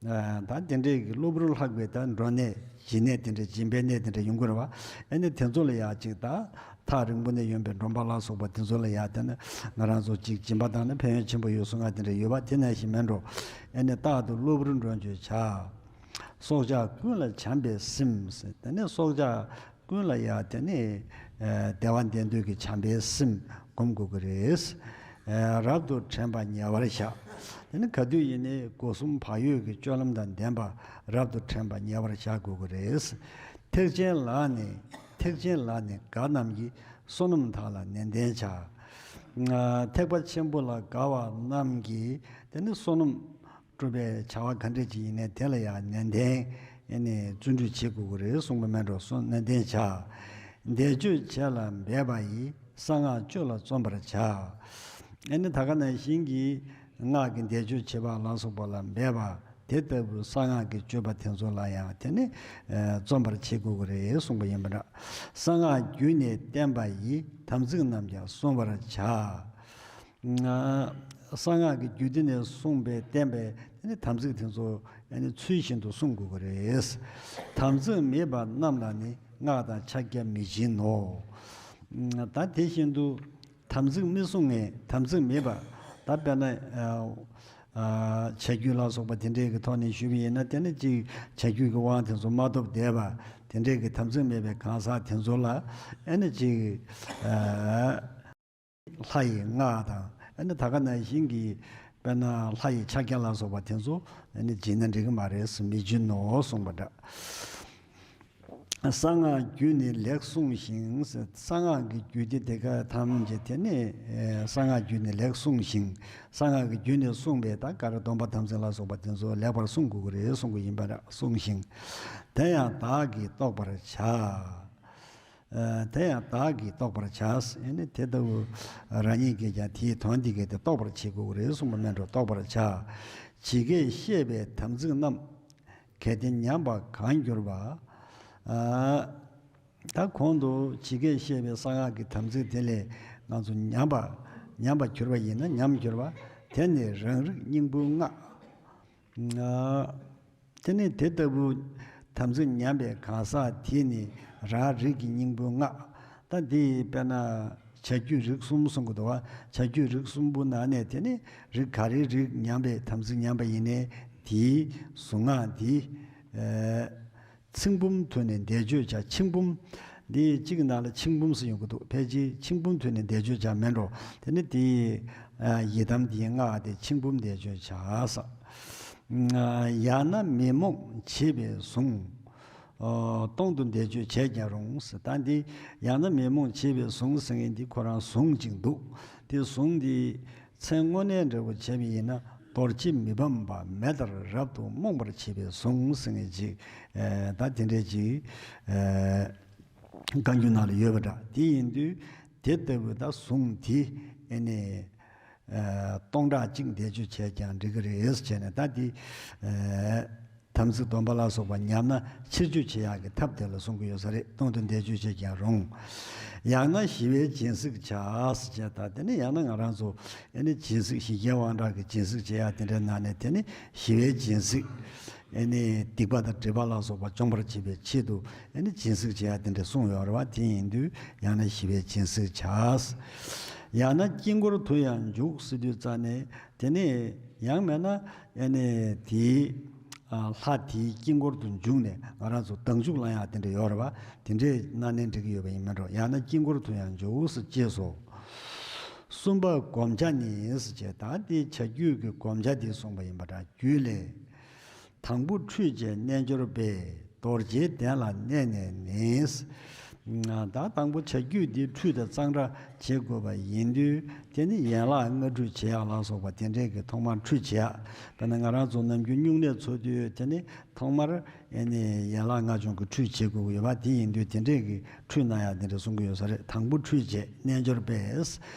ད་དེ་འདྲའི་གི་གློ་བུར་ལྷགས་པའི་ད་མགྲོན་གནས་སྦྱིན་གནས་དེ་འདྲ་སྦྱིན་པའི་གནས་དེ་འདྲ་ཡོང་གི་རེད་བ། ཨ་ནི་དེ་ཚོ་ལ་ཡག་ཅིག་ད་ཐག་རིང་པོ་ནས་ཡོང་པའི་མགྲོན་པོ་ལ་སོགས་པ་དེ་ཚོ་ལ་ཡག་དེ་ནི་ང་རང་ཚོ་ཅིག་སྦྱིན་པ་བཏང་ན་ཕན་ཡོན་ཆེན་པོ་ཡོད་གསུང་ང་དེ་འདྲ་ཡོད་པ་དེ་ནང་བཞིན་མིན་འགྲོ། ཨ་ནི་རྟག་ཏུ་གློ་བུར་མགྲོན་གྱུར་བྱ། སྲོག་ཆགས་ཀུན་ལ་བྱམས་པའི་སེམས་ཟེར། དེ་ནས་སྲོག་ཆགས་ཀུན་ལ་ཡང་དེ་ནས་བདེ་བ་ལྡན་འདོད་ཀྱི་བྱམས་པའི་སེམས་སྒོམ་དགོས་ཀྱི་རེད། རབ་ཏུ་དྲན་པ་ཉེ་བར་བཞག། དེ་ནི་ག་དུས་ཡིན་ནའི་སྒོ་གསུམ་བག་ཡོད་ཀྱི་སྤྱོད་ལམ་དང་ལྡན་པ་རབ་ཏུ་དྲན་པ་ཉེ་བར་བཞག་དགོས་ཀྱི་རེད། ཐེག་ཆེན་ལ་ནི། ཐེག་ཆེན་ལ་ནི་དགའ་རྣམས་ཀྱིས་བསོད་ནམས་དག་ལ་ནན་ཏན་བྱ། ཐེག་པ་ཆེན་པོ་ལ་དགའ་བ་རྣམས་ཀྱིས་དེ་ནི་བསོད་ནམས་སྒྲུབ་པའི་བྱ་བ་ག་འདྲ་ཅིག་ཡིན་ནའི་དེ་ལ་ཡང་ནན་ཏན་ཨེ་ནི་བརྩོན་འགྲུས་བྱེད་དགོས་ཀྱི་རེད་གསུངས་པ་མིན་འགྲོ། སོ་ནན་ཏན་བྱ། བཟླས་བརྗོད་བྱས་ལ་འབད་པ་ཡིས་གསང་སྔགས་སྤྱོད་ལ་བརྩོན་པར་བྱ། ཨེ་ནི་ད་ག་ནང་བཞིན་གྱི་སྔགས་ཀྱི་བཟླས་བརྗོད་བྱེད་པ་ལ་སོགས་པ་ལ་འབད་པ་དེ་ལྟ་བུའི་གསང་སྔགས་ཀྱི་སྤྱོད་པ་དེ་ཚོ་ལ་ཡང་དེ་ནི་བརྩོན་པར་བྱེད་དགོས་ཀྱི་རེད་གསུངས་པ་ཡིན་པ་འདྲ། གསང་སྔགས་རྒྱུད་ནས་བསྟན་པ་ཡི་དམ་ཚིག་རྣམས་ཀྱང་བསྲུང་བར་བྱ། གསང་སྔགས་ཀྱི་རྒྱུད་སྡེ་ནས་གསུངས་པའི་བསྟན་པའི་དེ་ནི་དམ་ཚིག་དེ་ཚོ་ཚུལ་བཞིན་དུ་བསྲུང་དགོས་ཀྱི་རེད། དམ་ཚིག་མེད་པ་རྣམས་ལ་ནི་སྔགས་དང་ཕྱག་རྒྱ་མི་སྦྱིན་ནོ། ད་དེ་བཞིན་དུ་དམ་ཚིག་མི་བསྲུང་ངས་དམ་ཚིག་མེད་པ་ད་དཔེར་ན་བྱ་རྒྱུད་ལ་སོགས་པ་དེ་འདྲས་ཀྱི་ཐོག་ནས་ཞུས་པ་ཡིན་ན་དེ་ནི་གཅིག་བྱ་རྒྱུད་ཀྱི་དབང་དེ་ཚོ་མ་ཐོབ་བསྡད་པ་དེ་འདྲས་ཀྱི་དམ་ཚིག་མེད་པའི་གང་ཟག་དེ་ཚོ་ལ་ཨེ་ནི་གཅིག་ལྷ་ཡི་སྔགས་དང་ཨ་ནི་ད་ག་ནང་བཞིན་གྱི་དཔེར་ན་ལྷ་ཡི་ཕྱག་རྒྱ་ལ་སོགས་པ་དེ་ཚོ་ཨ་ནི་སྦྱིན་ན་འགྲིག་གི་མ་རེད་ཟེར་མི་སྦྱིན་ནོ་གསུངས་པ་འདྲ། གསང་སྔགས་རྒྱུད་ནི་ལེགས་བསྲུངས་ཤིང་། གསང་སྔགས་ཀྱི་རྒྱུད་སྡེ་དེ་ག་ཐམས་ཅད་དེ་ནི་གསང་སྔགས་རྒྱུད་ནི་ལེགས་བསྲུངས་ཤིང་། གསང་སྔགས་ཀྱི་རྒྱུད་ནས་གསུངས་པའི་ད་ག་རེ་སྡོམ་པ་དམ་ཚིག་ལ་སོགས་པ་དེ་ཚོ་ལེགས་པར་བསྲུང་དགོས་ཀྱི་རེད་གསུང་གི་ཡིན་པ་འདྲ། བསྲུངས་ཤིང་། དེ་ཡང་བདག་གིས་རྟོགས་པར་བྱ། དེ་ཡང་བདག་གིས་རྟོགས་པར་བྱ། ཨེ་ནི་དེ་ལྟ་བུ་རང་ཉིད་ཀྱིས་ཀྱང་དེའི་དོན་འདི་གས་དེ་རྟོགས་པར་བྱེད་དགོས་ཀྱི་རེད་གསུངས་པ་མིན་འགྲོ། རྟོགས་པར་བྱ། ཇི་སྐད་བཤད་པའི་དམ་ཚིག་རྣམས། གལ་ཏེ་ཉམས་པ་གང་གྱུར་པ། ཨ། ད་གོང་དུ་ཇི་སྐད་བཤད་པའི་གསང་སྔགས་ཀྱི་དམ་ཚིག་དེ་ལས་ང་ཚོ་ཉམས་པ་ཉམས་པ་གྱུར་པ་ཡིན་ན་ཉམས་གྱུར་པ། དེ་ནི་རང་རིག་སྙིང་པོའི་སྔགས། ཨ། དེ་ནི་དེ་ལྟ་བུ་དམ་ཚིག་ཉམས་པའི་གང་ཟག་དེ་ནི་རང་རིག་གི་སྙིང་པོའི་སྔགས། ད་འདི་དཔེར་ན་བྱ་རྒྱུད་རིགས་གསུམ་གསུང་གི་འདུག་བ། བྱ་རྒྱུད་རིགས་གསུམ་པོ་ནང་ནས་དེ་ནི་རིགས་ག་རེའི་རིགས་ཉམས་པའི་དམ་ཚིག་ཉམས་པ་ཡིན་ནའི་དེའི་གཟུངས་སྔགས་འདི། ཨ། ཚིག་འབུམ་ཐོས་ནས་བཟླས་བརྗོད་བྱ། ཚིག་འབུམ་འདི་གཅིག་གི་ནང་ལ་ཚིག་འབུམ་ཟེར་ཡོང་གི་འདུག་ཕལ་ཆེར་ཚིག་འབུམ་ཐོས་ནས་བཟླས་བརྗོད་བྱ་མིན་འགྲོ། དེ་ནི་དེའི་ཨ་ཡི་དམ་དེའི་སྔགས་དེ་ཚིག་འབུམ་བཟླས་བརྗོད་བྱ་ས། ཡང་ན་མི་རྨོངས་བྱེད་པའི་གཟུངས། ཨོ། གཏོང་དུ་བཟླས་བརྗོད་བྱས་ཀྱང་རུང་ཟེར། ད་འདི་ཡང་ན་མི་རྨོངས་བྱེད་པའི་གཟུངས་ཟེར་མཁན་འདི་ཁོ་རང་གཟུངས་གཅིག་འདུག་དེ་གཟུངས་འདི་མཚན་དངོས་གནས་འདྲ་བོ་བྱས་པ་ཡིན་ན་རྡོ་རྗེ་མི་ཕམ་པ་མེ་ལྟར་རབ་ཏུ་རྨོངས་པར་བྱེད་པའི་གཟུངས་ཟེར་མཁན་ཅིག་ཨེ། ད་དེ་འདྲས་ཅིག་ཨེ། བཀའ་འགྱུར་ནང་ལ་ཡོད་པ་འདྲ། དེ་ཡིན་དུས་དེ་ལྟ་བུའི་ད་གཟུངས་དེ་ཨེ་ནི། ཨ། སྟོང་ཕྲག་གཅིག་བཟླས་བརྗོད་བྱས་ཀྱང་འགྲིག་གི་རེད་ཟེར་བྱས་ནས། ད་འདི། ཨ། དམ་ཚིག་སྡོམ་པ་ལ་སོགས་པ་ཉམས་ན་ཕྱིར་བཅོས་བྱེད་ཡག་གི་ཐབས་དེ་ལ་གསུང་གི་ཡོད་ས་རེད། གཏོང་དུ་བཟླས་བརྗོད་བྱས་ཀྱང་རུང་། ཡང་ན་ཞི་བའི་སྦྱིན་སྲེག་བྱ་ཟེར་བྱས། ད་དེ་ནི་ཡང་ན་ང་རང་ཚོ་ཨེ་ནི་སྦྱིན་སྲེག་ཞི་རྒྱས་དབང་དྲག་གི་སྦྱིན་སྲེག་བྱེད་ཡག་དེ་འདྲའི་ནང་ནས་དེ་ནི་ཞི་བའི་སྦྱིན་སྲེག་ཨེ་ནི་སྡིག་པ་དང་སྒྲིབ་པ་ལ་སོགས་པ་སྦྱོང་བར་བྱེད་པའི་ཆེད་དུ་ཨེ་ནི་སྦྱིན་སྲེག་བྱེད་ཡག་དེ་འདྲ་གསུངས་ཡོད་རེད་བ། དེ་ཡིན་དུས་ཡང་ན་ཞི་བའི་སྦྱིན་སྲེག་བྱ། ཡང་ན་དཀྱིལ་འཁོར་དུ་ཡང་འཇུག་ཟེར་དུས་ཙ་ནས་དེ་ནས་ཡང་མེད་ན་ཨེ་ནི་དེའི་ཨ་ལྷ་དེའི་དཀྱིལ་འཁོར་དུ་འཇུག་ནས་ང་རང་ཚོ་བདག་འཇུག་ལ་ཡང་དེ་འདྲ་ཡོད་རེད་བ། དེ་འདྲས་གནང་ནའི་འགྲིག་གི་ཡོད་པ་ཡིན་མིན་འགྲོ། ཡང་ན་དཀྱིལ་འཁོར་དུ་ཡང་འཇུག་ཟེར་ཅེས་སོ། གསུམ་པ་བསྒོམ་བྱ་ནི་ཟེར་བྱས། ད་དེ་བྱ་རྒྱུད་ཀྱི་བསྒོམ་བྱ་དེ་གསུངས་པ་ཡིན་པ་འདྲ། རྒྱུད་ལས། དང་པོ་ཁྲུས་བྱས་རྣལ་འབྱོར་པས། རྡོ་རྗེའི་གདན་ལ་གནས་ནས་ནི། ད་དང་པོ་བྱ་རྒྱུད་འདི་ཁྲུས་དང་གཙང་སྦྲ་བྱེད་དགོས་པ་ཡིན་དུས། དེ་ནི་ཡན་ལག་ལྔ་ཁྲུས་བྱེད་ཡག་ལ་སོགས་པ་དེ་འདྲས་ཀྱི་ཐོག་མར་ཁྲུས་བྱེད་ཡག་དཔེར་ན་ང་རང་ཚོ་ནམ་རྒྱུན་སྨྱུང་གནས་འཚོགས་དུས་དེ་ནི་ཐོག་མར་ཨེ་ནི་ཡན་ལག་ལྔ་ཆུང་གི་ཁྲུས་བྱེད་དགོས་ཀྱི་ཡོད་པ། དེ་ཡིན་དུས་དེ་འདྲས་ཀྱི་ཁྲུས་གནང་ཡག་དེ་འདྲ་གསུང་གི་ཡོད་ས་རེད། དང་པོ་ཁྲུས་བྱས་རྣལ་འབྱོར་པས།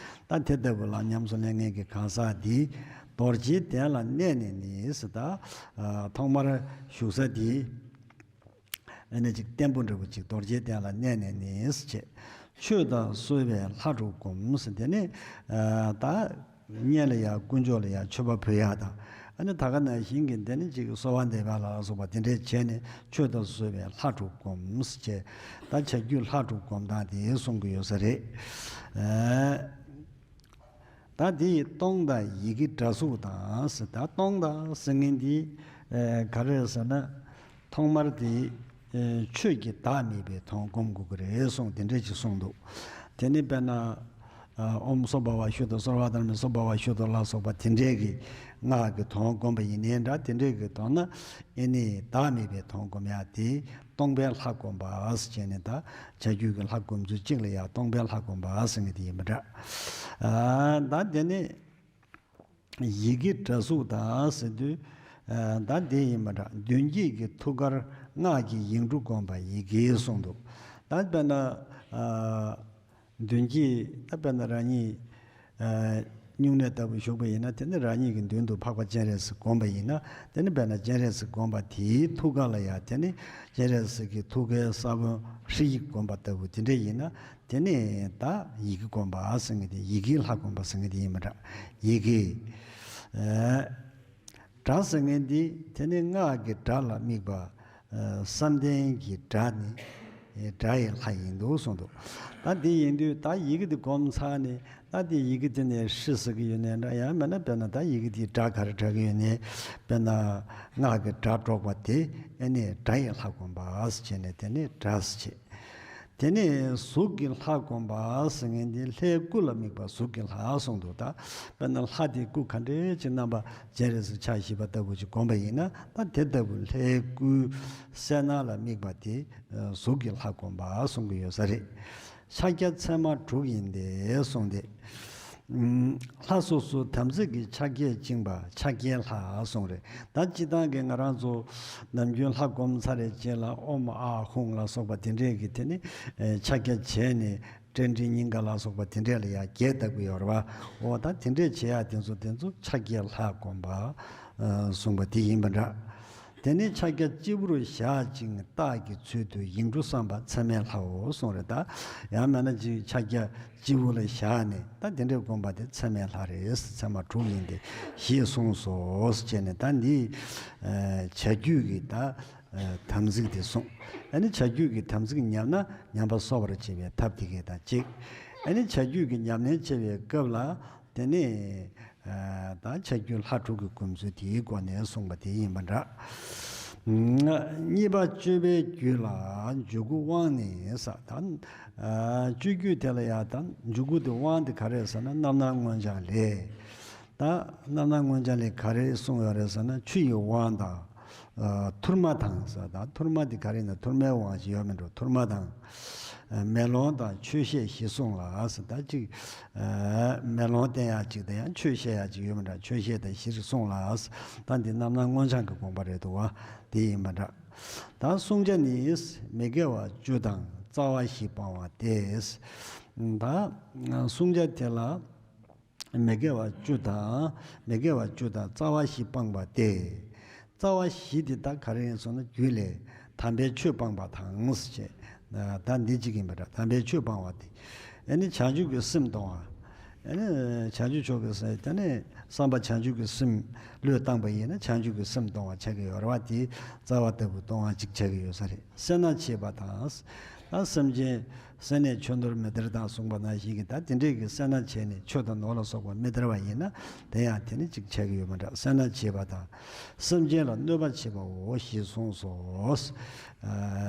ད་དེ་ལྟ་བུ་ལ་ཉམས་སུ་ལེན་མཁན་གྱི་གང་ཟག་འདིས་རྡོ་རྗེའི་གདན་ལ་གནས་ནས་ནི་ཟེར། ད་ཐོག་མར་བཞུགས་ས་འདི་ཨ་ནི་ཅིག་བརྟན་པོ་འདྲ་བོ་ཅིག་རྡོ་རྗེའི་གདན་ལ་གནས་ནས་ནི་ཟེར་བྱས། མཆོད་དང་གསོལ་བས་ལྷ་དྲུག་བསྒོམ་ཟེར། དེ་ནས་ད་བསྙེན་ལ་ཡང་དཀོན་མཆོག་ལ་ཡང་མཆོད་པ་ཕུལ་ཡག་དང་། ཨ་ནི་ད་ག་ནང་བཞིན་གྱི་འདི་ནི་ཅིག་གསོལ་བ་འདེབས་པ་ལ་སོགས་པ་དེ་འདྲས་བྱས་ནས་མཆོད་དང་གསོལ་བས་ལྷ་དྲུག་བསྒོམ་ཟེར་བྱས། ད་བྱ་རྒྱུད་ལྷ་དྲུག་བསྒོམ་སྟངས་དེ་གསུང་གི་ཡོད་ས་རེད། ཨ། ད་དེ་ཡི་གཏོང་དང་ཡི་གེ་སྒྲ་གཟུགས་དང་ཟེར། ད་གཏོང་དང་ཟེར་མཁན་འདི་ཨ་ག་རེ་རེད་ཟེར་ན། ཐོག་མར་དེ་ཨ་ཆོས་ཀྱི་བདག་དམིགས་པའི་དོན་སྒོམ་དགོས་ཀྱི་རེད་གསུངས། དེ་འདྲས་ཅིག་གསུངས་འདུག་དེ་ནི་དཔེར་ན་ཨ་ཨོཾ་སྭ་བྷཱ་ཝ་ཤུདྡྷ་སརྦ་དྷརྨ་སྭ་བྷཱ་ཝ་ཤུདྡྷ་ལ་སོགས་པ་དེ་འདྲས་ཀྱི་སྔགས་ཀྱི་དོན་སྒོམ་པ་ཡིན་ནའི་འདྲ། དེ་འདྲས་ཀྱི་དོན་ན་ཨེ་ནི་བདག་དམིགས་པའི་དོན་སྒོམ་ཡག་དེ་སྟོང་པའི་ལྷ་བསྒོམ་པ་ཟེར་བྱས་ནས། ད་བྱ་རྒྱུད་ཀྱི་ལྷ་བསྒོམ་ཚུལ་གཅིག་ལ་ཡང་སྟོང་པའི་ལྷ་བསྒོམ་པ་ཟེར་མཁན་དེ་ཡིན་པ་འདྲ། ཨ་ད་དེ་ནས་ཡི་གེ་སྒྲ་གཟུགས་དང་ཟེར་དུས། ཨ་ད་དེ་ཡིན་པ་འདྲ། མདུན་བསྐྱེད་ཀྱི་ཐུགས་ཀར་སྔགས་ཀྱི་ཡིག་འབྲུ་བསྒོམ་པ་ཡི་གེ་གསུངས་འདུག་ད་དཔེར་ན་ཨ་མདུན་བསྐྱེད། ད་དཔེར་ན་རང་ཉིད་ཨ་སྨྱུང་གནས་ལྟ་བུ་བཞུགས་པ་ཡིན་ན། དེ་ནི་རང་ཉིད་ཀྱི་མདུན་དུ་འཕགས་པ་སྤྱན་རས་གཟིགས་བསྒོམ་པ་ཡིན་ན། དེ་ནི་དཔེར་ན་སྤྱན་རས་གཟིགས་བསྒོམ་པ་དེའི་ཐུགས་ཀ་ལ་ཡང་དེ་ནི་སྤྱན་རས་གཟིགས་ཀྱི་ཐུགས་ཀའི་ས་བོན་ཧྲཱིཿཡིག་བསྒོམ་པ་ལྟ་བུ་དེ་འདྲ་ཡིན་ན། དེ་ནི་ད་ཡི་གེ་བསྒོམ་པ་ཟེར་མཁན་དེ། ཡི་གེའི་ལྷ་བསྒོམ་པ་ཟེར་མཁན་དེ་ཡིན་པ་འདྲ། ཡི་གེ། ཨ་སྒྲ་ཟེར་མཁན་འདི་དེ་ནི་སྔགས་ཀྱི་སྒྲ་ལ་དམིགས་པ། ཨ་བསམ་གཏན་གྱི་སྒྲ་ནི་སྒྲ་ཡི་ལྷ་ཡིན་འདུག་གསུངས་འདུག་ད་འདི་ཡིན་དུས་ད་ཡི་གེ་འདི་བསྒོམས་ཚར་ནས། ད་འདི་ཡི་གེ་དེ་ནས་ཧྲཱིཿཟེར་གྱི་ཡོད་ནའི་འདྲ། ཡང་མིན་ན་དཔེར་ན་ད་ཡི་གེ་དེའི་སྒྲ་ག་རེ་སྒྲོག་གི་ཡོད་ནའི། དཔེར་ན་སྔགས་ཀྱི་སྒྲ་སྒྲོག་པ་དེ་ཨེ་ནི་སྒྲ་ཡི་ལྷ་བསྒོམ་པ་ཟེར་བྱས་ནས་དེ་ནི་སྒྲ་ཟེར་བྱས། དེ་ནས་གཟུགས་ཀྱི་ལྷ་བསྒོམ་པ་ཟེར་མཁན་དེ་ལྷའི་སྐུ་ལ་དམིགས་པ་གཟུགས་ཀྱི་ལྷ་གསུངས་འདུག་ད་དཔེར་ན་ལྷ་དེའི་སྐུ་ག་འདྲས་ཅིག་རྣམ་པ་སྤྱན་རས་གཟིགས་ཕྱག་བཞི་པ་ལྟ་བུ་ཅིག་བསྒོམ་པ་ཡིན་ན། ད་དེ་ལྟ་བུ་ལྷའི་སྐུའི་གསལ་སྣང་ལ་དམིགས་པ་དེ་གཟུགས་ཀྱི་ལྷ་བསྒོམ་པ་གསུང་གི་ཡོད་ས་རེད། ཕྱག་རྒྱ་ཚད་མ་དྲུག་ཡིན་ཏེ་གསུངས་ཏེ། ལྷ་སོ་སོའི་དམ་ཚིག་གི་ཕྱག་རྒྱས་བཅིངས་པ་ཕྱག་རྒྱའི་ལྷ་གསུངས་རེད། ད་སྤྱིར་བཏང་གི་ང་རང་ཚོ་ནམ་རྒྱུན་ལྷ་བསྒོམ་ཚར་རེ་རྗེས་ལ་ཨོཾ་ཨཱཿ་ཧཱུྃ་ལ་སོགས་པ་དེ་འདྲས་ཀྱི་དེ་ནི་ཕྱག་རྒྱ་བྱས་ནས་སྤྲེལ་ཕྲེང་སྙིང་ག་ལ་སོགས་པ་དེ་འདྲས་ལ་ཡང་རྒྱས་བཏབ་ཀྱི་ཡོད་རེད་བ། འོ་ད་དེ་འདྲས་བྱེད་ཡག་དེ་ཚོ་དེ་ཚོ་ཕྱག་རྒྱའི་ལྷ་བསྒོམ་པ། གསུངས་པ་དེ་ཡིན་པ་འདྲ། དེ་ནས་ཕྱག་རྒྱ་སྤྱི་བོར་བཞག་ཅིང་རྟགས་ཀྱི་ཚུལ་དུ་ཡིག་འབྲུ་བསམ་པ་ཚད་མེད་ལྷའོ་གསུངས་རེད་ད། ཡང་མིན་ན་ཅིག་ཕྱག་རྒྱ་སྤྱི་བོ་ལ་བཞག་ནས་ད་དེ་འདྲའི་བསྒོམ་པ་དེ་ཚད་མེད་ལྷ་རེད། ཚད་མ་དྲུག་ཡིན་ཏེ་ཞེས་གསུངས་སོ་ཞེས་ནས་ད་འདི་བྱ་རྒྱུད་ཀྱི་ད་དམ་ཚིག་དེ་གསུངས། ཨ་ནི་བྱ་རྒྱུད་ཀྱི་དམ་ཚིག་ཉམས་ན་ཉམས་པ་གསོ་བར་བྱེད་པའི་ཐབས་དེ་གས་དང་གཅིག་ཨ་ནི་བྱ་རྒྱུད་ཀྱི་ཉམས་ལེན་བྱེད་པའི་སྐབས་ལ། དེ་ནས་ད་བྱ་རྒྱུད་ལྷ་དྲུག་གི་སྒོམ་ཚུལ་དེའི་སྒོ་ནས་གསུངས་པ་དེ་ཡིན་པ་འདྲ། གཉིས་པ་སྤྱོད་པའི་རྒྱུད་ལ་འཇུག་གུ་དབང་ནི་ས་ད། སྤྱོད་རྒྱུད་དེ་ལ་ཡང་ད་འཇུག་གུ་དེ་དབང་དེ་ག་རེ་ཟེར་ན་རྣམ་སྣང་མངོན་བྱང་ལས། ད་རྣམ་སྣང་མངོན་བྱང་ལས་ག་རེ་གསུངས་ཡོད་རེད་ཟེར་ན་ཆུ་ཡི་དབང་དང་། ཐུར་མ་དང་ཟེར་ད་ཐུར་མ་དེ་ག་རེ་ན་ཐུར་མའི་དབང་ཞིག་ཡོད་མི་འགྲོ་ཐུར་མ་དང་། མེ་ལོང་དང་ཆོས་བཤད་བཞི་གསུངས་ལ་ཟེར་ད་ཅིག་མེ་ལོང་བསྟན་ཡག་ཅིག་དང་ཡང་ཆོས་བཤད་ཡག་ཅིག་ཡོད་མི་འདྲ་ཆོས་བཤད་དང་བཞི་རེ་གསུངས་ལ་ཟེར་ད་འདི་རྣམ་སྣང་མངོན་བྱང་གི་དགོངས་པ་རེད་འདུག་བ་དེ་ཡིན་པ་འདྲ། ད་བསྲུང་བྱ་ནི་མི་དགེ་བ་བཅུ་དང་རྩ་བ་བཞི་སྤང་བ་སྟེ། ད་བསྲུང་བྱ་དེ་ལ། མི་དགེ་བ་བཅུ་དང་མི་དགེ་བ་བཅུ་དང་རྩ་བ་བཞི་སྤངས་པ་སྟེ། རྩ་བ་བཞི་དེ་ད་ག་རེ་ཡིན་སོང་ན་རྒྱུད་ལས་དམ་པའི་ཆོས་སྤངས་པ་དང་ཟེར་བྱས། ད་འདི་གཅིག་ཡིན་པ་འདྲ་དམ་པའི་ཆོས་སྤངས་པ་སྟེ། ཨ་ནི་བྱང་ཆུབ་ཀྱི་སེམས་གཏོང་བ། ཨ་ནི་བྱང་ཆུབ་མཆོག་གི་སེམས་ད་ནི་བསམ་པ་བྱང་ཆུབ་ཀྱི་སེམས་བློས་བཏང་པ་ཡིན་ན་བྱང་ཆུབ་ཀྱི་སེམས་གཏོང་བ་ཆགས་ཀྱི་ཡོད་རེད་བ་དེ་རྩ་བ་ལྟ་བུ་གཏོང་བ་གཅིག་ཆགས་ཀྱི་ཡོད་ས་རེད། སེར་སྣ་བྱེད་པ་དང་། ད་སེམས་ཅན་སེར་སྣས་ཆོས་འདོར་མི་སྟེར་དང་གསུངས་པ་ནང་བཞིན་གྱི་ད་དེ་འདྲས་ཀྱི་སེར་སྣ་བྱས་ནས་ཆོས་དང་ནོར་ལ་སོགས་པ་མི་སྟེར་བ་ཡིན་ན་དེ་ཡང་དེ་ནི་གཅིག་ཆགས་ཀྱི་ཡོད་མ་འདྲ་སེར་སྣ་བྱེད་པ་དང་། སེམས་ཅན་ལ་གནོད་པ་བྱེད་པའོ་ཞེས་གསུངས་སོ།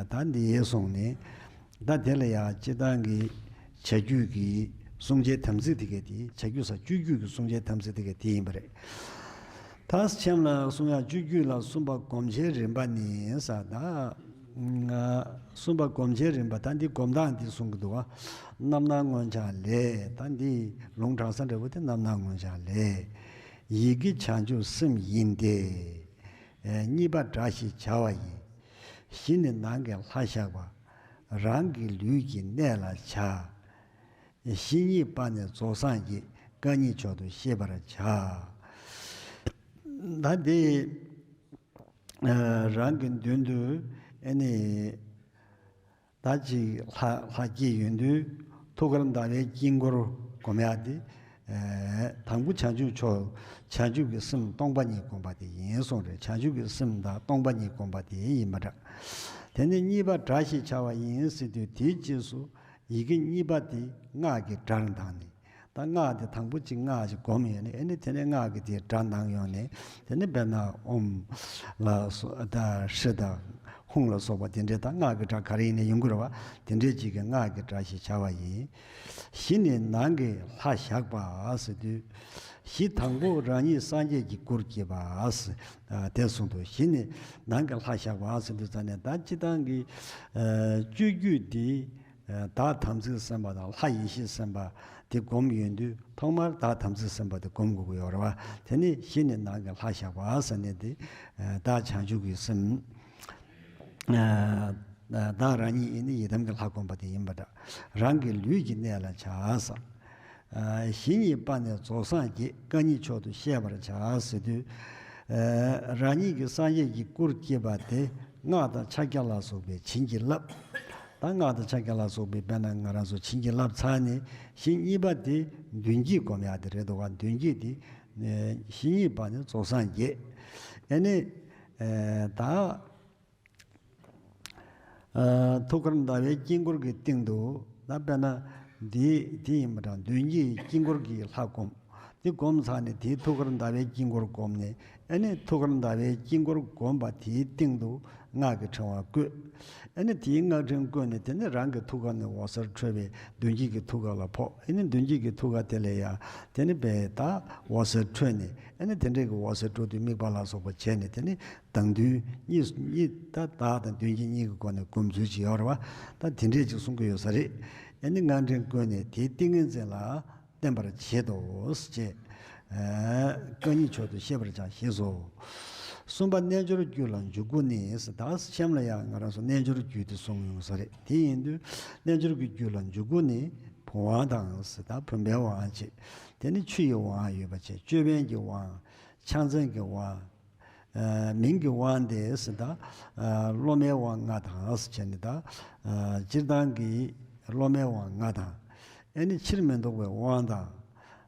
ད་འདི་ཡས་སོང་ནས་ད་དེ་ལ་ཡང་སྤྱི་བཏང་གི་བྱ་རྒྱུད་ཀྱི་བསྲུང་བྱའི་དམ་ཚིག་དེ་གས་དེ་བྱ་རྒྱུད་ས་སྤྱོད་རྒྱུད་ཀྱི་བསྲུང་བྱའི་དམ་ཚིག་དེ་གས་དེ་ཡིན་པ་རེད། ད་སེམས་ལ་གསུང་ཡང་སྤྱོད་རྒྱུད་ལ་གསུམ་པ་སྒོམ་བྱའི་རིམ་པ་ནི་ས་ད། གསུམ་པ་སྒོམ་བྱའི་རིམ་པ་ད་འདི་སྒོམ་སྟངས་འདི་གསུང་གི་འདུག་བ། རྣམ་སྣང་མངོན་བྱང་ལས་ད་འདི་ལུང་དྲངས་ས་འདྲ་བོ་དེ་རྣམ་སྣང་མངོན་བྱང་ལས། ཡི་གེ་བྱང་ཆུབ་སེམས་ཡིན་ཏེ། གཉིས་པ་སྒྲ་ཞེས་བྱ་བ་ཡི། གཞི་ནི་ནང་གི་ལྷ་བཞག་པ། རང་གི་ལུས་ཀྱི་གནས་ལ་བྱ། གཞི་གཉིས་པ་ནི་རྫོགས་སངས་རྒྱས་སྐད་གཉིས་མཆོག་ཏུ་ཤེས་པར་བྱ། ད་འདི་རང་གི་མདུན་དུ་ཨ་ནི་ད་ཅིག་ལྷ་ལྷ་སྐྱེས་ཡོང་དུས་ཐུགས་ཀར་ཟླ་བའི་དཀྱིལ་འཁོར་སྒོམ་ཡག་དེ། དང་པོ་བྱང་ཆུབ་མཆོག་བྱང་ཆུབ་ཀྱི་སེམས་སྟོང་པ་ཉིད་བསྒོམ་པ་དེ་ཡིན་གསུངས་རེད། བྱང་ཆུབ་ཀྱི་སེམས་དང་སྟོང་པ་ཉིད་བསྒོམ་པ་དེ་ཡིན་པ་འདྲ། དེ་ནས་གཉིས་པ་སྒྲ་ཞེས་བྱ་བ་ཡིན་ཟེར་དུས་དེའི་རྗེས་སུ་ཡི་གེ་གཉིས་པ་དེ་སྔགས་ཀྱི་སྒྲར་ལྡང་ནས། ད་སྔགས་དེ་དང་པོ་གཅིག་སྔགས་ཅིག་སྒོམ་ཡོད་ནས་ཨེ་ནི་དེ་ནས་སྔགས་ཀྱི་དེའི་སྒྲ་ལྡང་ཡོང་ནས་དེ་ནི་དཔེར་ན་ཨོཾ་ལ་སོགས་ད་ཧྲཱིཿདང་ཧཱུྃ་ལ་སོགས་པ་དེ་འདྲའི་ད་སྔགས་ཀྱི་སྒྲ་ག་རེ་ཡིན་ནའི་ཡོང་གི་རེད་བ། དེ་འདྲའི་གཅིག་གི་སྔགས་ཀྱི་སྒྲ་ཞེས་བྱ་བ་ཡིན། གཞི་ནི་ནང་གི་ལྷ་བཞག་པ་ཟེར་དུས། གཞི་དང་པོ་རང་ཉིད་སངས་རྒྱས་ཀྱི་སྐུར་བསྐྱེད་པ་ཟེར། དེ་གསུངས་འདུག་གཞི་ནི་ནང་གི་ལྷ་བཞག་པ་ཟེར་དུས་ཙ་ནས་ད་སྤྱི་བཏང་གི་སྤྱོད་རྒྱུད་འདི། བདག་དམ་ཚིག་སེམས་དཔའ་དང་ལྷ་ཡེ་ཤེས་སེམས་དཔའ་དེ་སྒོམ་ཡོང་དུས་ཐོག་མར་བདག་དམ་ཚིག་སེམས་དཔའ་དེ་སྒོམ་དགོས་ཀྱི་ཡོད་རེད་བ། དེ་ནི་གཞི་ནས་ནང་གི་ལྷ་བཞག་པ་ཟེར་ནས་དེ་བདག་བྱང་ཆུབ་ཀྱི་སེམས། བདག་རང་ཉིད་ཡིན་ནི་ཡི་དམ་གྱི་ལྷ་བསྒོམ་པ་དེ་ཡིན་པ་འདྲ། རང་གི་ལུས་ཀྱི་གནས་ལ་བྱ་ཟེར། གཞི་གཉིས་པ་ནི་རྫོགས་སངས་རྒྱས་སྐད་གཉིས་མཆོག་ཏུ་ཤེས་པར་བྱ་ཟེར་དུས། རང་ཉིད་ཀྱི་སངས་རྒྱས་ཀྱི་སྐུར་བསྐྱེད་པ་དེ་སྔགས་དང་ཕྱག་རྒྱ་ལ་སོགས་པའི་བྱིན་གྱིས་བརླབས། ད་སྔགས་དང་ཕྱག་རྒྱ་ལ་སོགས་པའི་དཔེར་ན་ང་རང་ཚོ་བྱིན་གྱིས་བརླབས་ཚར་ནས་གཞི་གཉིས་པ་དེ་མདུན་བསྐྱེད་སྒོམ་ཡག་དེ་རེད་འདུག་ག་མདུན་བསྐྱེད་དེ་གཞི་གཉིས་པ་ནི་རྫོགས་སངས་རྒྱས། ཨེ་ནི་ད། ཐུགས་ཀར་ཟླ་བའི་དཀྱིལ་འཁོར་གྱི་སྟེང་དུ་ད་དཔེར་ན་འདི་འདི་ཡིན་པ་འདྲ་མདུན་གྱི་དཀྱིལ་འཁོར་གྱི་ལྷ་བསྒོམ། འདི་བསྒོམ་ཚར་ནས་དེའི་ཐུགས་ཀར་ཟླ་བའི་དཀྱིལ་འཁོར་བསྒོམ་ནས་ཨ་ནི་ཐུགས་ཀར་ཟླ་བའི་དཀྱིལ་འཁོར་བསྒོམ་པ་དེའི་སྟེང་དུ་སྔགས་ཀྱི་ཕྲེང་བ་བཀོད། ཨ་ནི་དེའི་སྔགས་ཕྲེང་བཀོད་ནས་དེ་ནི་རང་གི་ཐུགས་ཀ་ནས་འོད་ཟེར་འཕྲོས་པས་མདུན་བསྐྱེད་ཀྱི་ཐུགས་ཀ་ལ་ཕོག་ཨ་ནི་མདུན་བསྐྱེད་ཀྱི་ཐུགས་ཀ་དེ་ལས་ཡང་དེ་ནི་བས་ད་འོད་ཟེར་འཕྲོས་ནས་ཨ་ནི་དེ་འདྲའི་གི་འོད་ཟེར་འཕྲོ་དུས་དམིགས་པ་ལ་སོགས་པ་བྱས་ནས་དེ་ནི། དང་མདུན་གཉིས་གཉིས་ད་བདག་དང་མདུན་གྱི་གཉིས་ཀྱི་སྒོ་ནས་བསྒོམ་ཚུལ་ཅིག་ཡོད་རེད་བ། ད་དེ་འདྲས་ཅིག་གསུང་གི་ཡོད་ས་རེད། ཨ་ནི་སྔགས་ཕྲེང་བཀོད་ནས་དེའི་ཏིང་ངེ་འཛིན་ལ་བརྟན་པར་བྱེད་དོ་ཞེས། སྐད་གཉིས་མཆོག་ཏུ་ཤེས་པར་བྱ་ཞེས་སོ། གསུམ་པ་རྣལ་འབྱོར་རྒྱུད་ལ་འཇུག་གུ་ནི་ད་གཤམ་ལ་ཡང་ང་རང་ཚོ་རྣལ་འབྱོར་རྒྱུད་དེ་གསུང་ཡོང་ས་རེད། དེ་ཡིན་དུས་རྣལ་འབྱོར་གྱི་རྒྱུད་ལ་འཇུག་གུ་ནི་བུམ་དབང་དང་ཟེར་ད་བུམ་པའི་དབང་བྱས། དེ་ནི་ཆུ་ཡི་དབང་ཡོད་པ་བྱས་ཅོད་པན་གྱི་དབང་། ཕྱག་མཚན་གྱི་དབང་། ཨ་མིང་གི་དབང་དེ་ཟེར་ད། ཨ་སློབ་མའི་དབང་ལྔ་དང་ཟེར་བྱས་ནས་ད། ཨ་སྤྱིར་བཏང་གི་སློབ་མའི་དབང་ལྔ་དང་། ཨེ་ནི་ཕྱིར་མི་ལྡོག་པའི་དབང་དང་།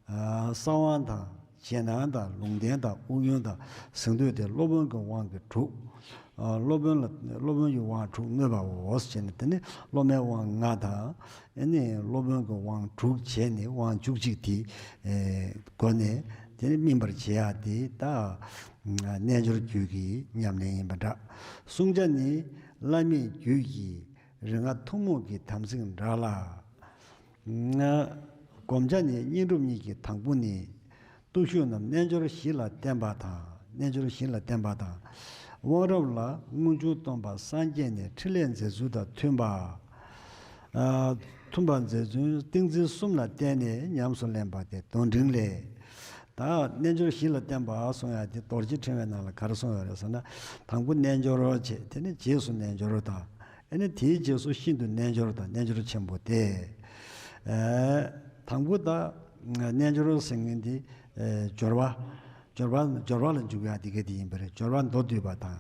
ཨ་གསང་དབང་དང་རྗེས་གནང་དང་ལུང་བསྟན་དང་དབུགས་དབྱུང་དང་ཟེར་འདོད་དེ་སློབ་དཔོན་གྱི་དབང་གི་དྲུག་ཨ་སློབ་དཔོན་ལ་སློབ་དཔོན་གྱི་དབང་དྲུག་དངོས་པའོ་ཟེར་བྱས་ནས། དེ་ནི་སློབ་མའི་དབང་ལྔ་དང་། ཨེ་ནི་སློབ་དཔོན་གྱི་དབང་དྲུག་བྱས་ནས་དབང་བཅུ་གཅིག་དེ་ཨེ་སྒོ་ནས་དེ་ནི་སྨིན་པར་བྱེད་ཡ་དེ་ད་རྣལ་འབྱོར་རྒྱུད་ཀྱི་ཉམས་ལེན་ཡིན་པ་འདྲ། བསྲུང་བྱ་ནི་བླ་མེད་རྒྱུད་ཀྱི་རིག་སྔགས་ཐུན་མོང་གི་དམ་ཚིག་འདྲ་ལ། སྒོམ་བྱ་ནི་བསྙེན་སྒྲུབ་གཉིས་ཀྱི་དང་པོ་ནི། སྟོབས་ཤུགས་རྣམས་རྣལ་འབྱོར་བཞི་ལ་བརྟེན་པ་དང་། རྣལ་འབྱོར་བཞི་ལ་བརྟེན་པ་དང་། དབང་རབ་ལ་སྔོན་བྱུང་སྟོན་པ་སངས་རྒྱས་ནས་ཕྲིན་ལས་མཛད་ཚུལ་དང་མཐུན་པ། ཨ་མཐུན་པ་མཛད་ཚུལ་ཏིང་འཛིན་གསུམ་ལ་བརྟེན་ནས་ཉམས་སུ་ལེན་པ་སྟེ་དོན་འབྲིང་ལས། ད་རྣལ་འབྱོར་བཞི་ལ་བརྟེན་པ་གསུང་ཡ་དེ་རྡོ་རྗེ་ཕྲེང་བའི་ནང་ལ་ག་རེ་གསུངས་ཡོད་རེད་ཟེར་ན། དང་པོ་རྣལ་འབྱོར་བྱས། དེ་ནས་རྗེས་སུ་རྣལ་འབྱོར་དང་། ཨ་ནི་དེའི་རྗེས་སུ་ཤིན་ཏུ་རྣལ་འབྱོར་དང་རྣལ་འབྱོར་ཆེན་པོ་སྟེ། ཨ་དང་པོ་ད་རྣལ་འབྱོར་ཟེར་མཁན་དེ་ཨ་སྦྱོར་བ། སྦྱོར་བ་སྦྱོར་བ་ལ་འཇུག་ཡ་དེ་ག་དེ་ཡིན་པ་རེད། སྦྱོར་བ་མདོར་བསྡུས་པ་དང་།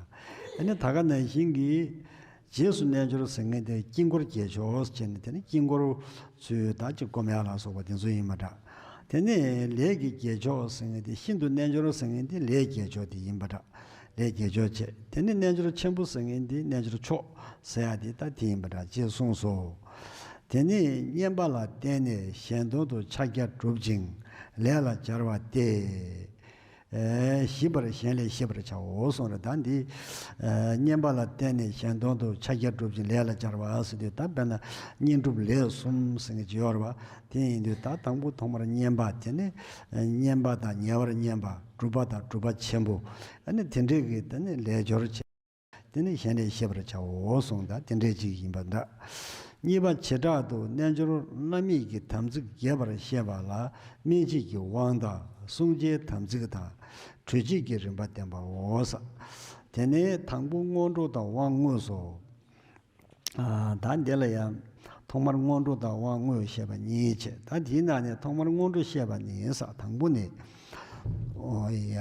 ཨ་ནི་ད་ག་ནང་བཞིན་གྱི་རྗེས་སུ་རྣལ་འབྱོར་ཟེར་མཁན་དེ་དཀྱིལ་འཁོར་རྒྱལ་མཆོག་ཟེར་ནས། དེ་ནི་དཀྱིལ་འཁོར་ཚུལ་ད་ཅིག་སྒོམ་ཡ་ལ་སོགས་པ་དེ་ཚོ་ཡིན་པ་འདྲ། དེ་ནས་ལས་ཀྱི་རྒྱལ་མཆོག་ཟེར་མཁན་དེ། ཤིན་ཏུ་རྣལ་འབྱོར་ཟེར་མཁན་དེ་ལས་རྒྱལ་མཆོག་དེ་ཡིན་པ་འདྲ། ལས་རྒྱལ་མཆོག་བྱས། དེ་ནས་རྣལ་འབྱོར་ཆེན་པོ་ཟེར་མཁན་དེ་རྣལ་འབྱོར་མཆོག་ཟེར་ཡ་དེ་ད་དེ་ཡིན་པ་འདྲ་ཅེས་གསུངས་སོ། དེ་ནས་བསྙེན་པ་ལ་བརྟེན་ནས་གཞན་དོན་དུ་ཕྱག་རྒྱ་བསྒྲུབ་ཅིང་ལས་ལ་སྦྱར་བ་སྟེ། ཨེ་ཞིབ་པར་གཞན་ལས་ཤེས་པར་བྱའོ་གསུངས་རེད། ད་འདི་ཨེ་བསྙེན་པ་ལ་བརྟེན་ནས་གཞན་དོན་དུ་ཕྱག་རྒྱ་བསྒྲུབ་ཅིང་ལས་ལ་སྦྱར་བ་ཟེར་དུས། ད་དཔེར་ན་བསྙེན་སྒྲུབ་ལས་གསུམ་ཟེར་མཁན་ཅིག་ཡོད་རེད་པ། དེ་ཡིན་དུས་ད་དང་པོ་ཐོག་མར་བསྙེན་པ། དེ་ནས་བསྙེན་པ་དང་ཉེ་བར་བསྙེན་པ། སྒྲུབ་པ་དང་སྒྲུབ་པ་ཆེན་པོ། ཨ་ནི་དེ་འདྲས་ཀྱི་དེ་ནས་ལས་སྦྱོར་བྱེད། དེ་ནས་གཞན་ལས་ཤེས་པར་བྱའོ་གསུངས། ད་དེ་འདྲས་ཅིག་ཡིན་པ་འདྲ། གཉིས་པ་བྱེ་བྲག་ཏུ་རྣལ་འབྱོར་བླ་མེད་ཀྱི་དམ་ཚིག་རྒྱས་པར་བཤད་པ་ལ་སྨིན་བྱེད་ཀྱི་དབང་དང་། བསྲུང་བྱའི་དམ་ཚིག་དང་། གྲོལ་བྱེད་ཀྱི་རིམ་པ་བསྟན་པའོ། དེ་ནས་དང་པོ་སྔོན་འགྲོ་དང་དབང་དངོས་སོ། ཨ་ད་འདི་ལ་ཡང་ཐོག་མར་སྔོན་འགྲོ་དང་དབང་དངོས་བཤད་པ་གཉིས་བྱས། ད་དེའི་ནང་ནས་ཐོག་མར་སྔོན་འགྲོ་བཤད་པ་ནི་ས་དང་པོ་ནི། ཨོ་ཡ།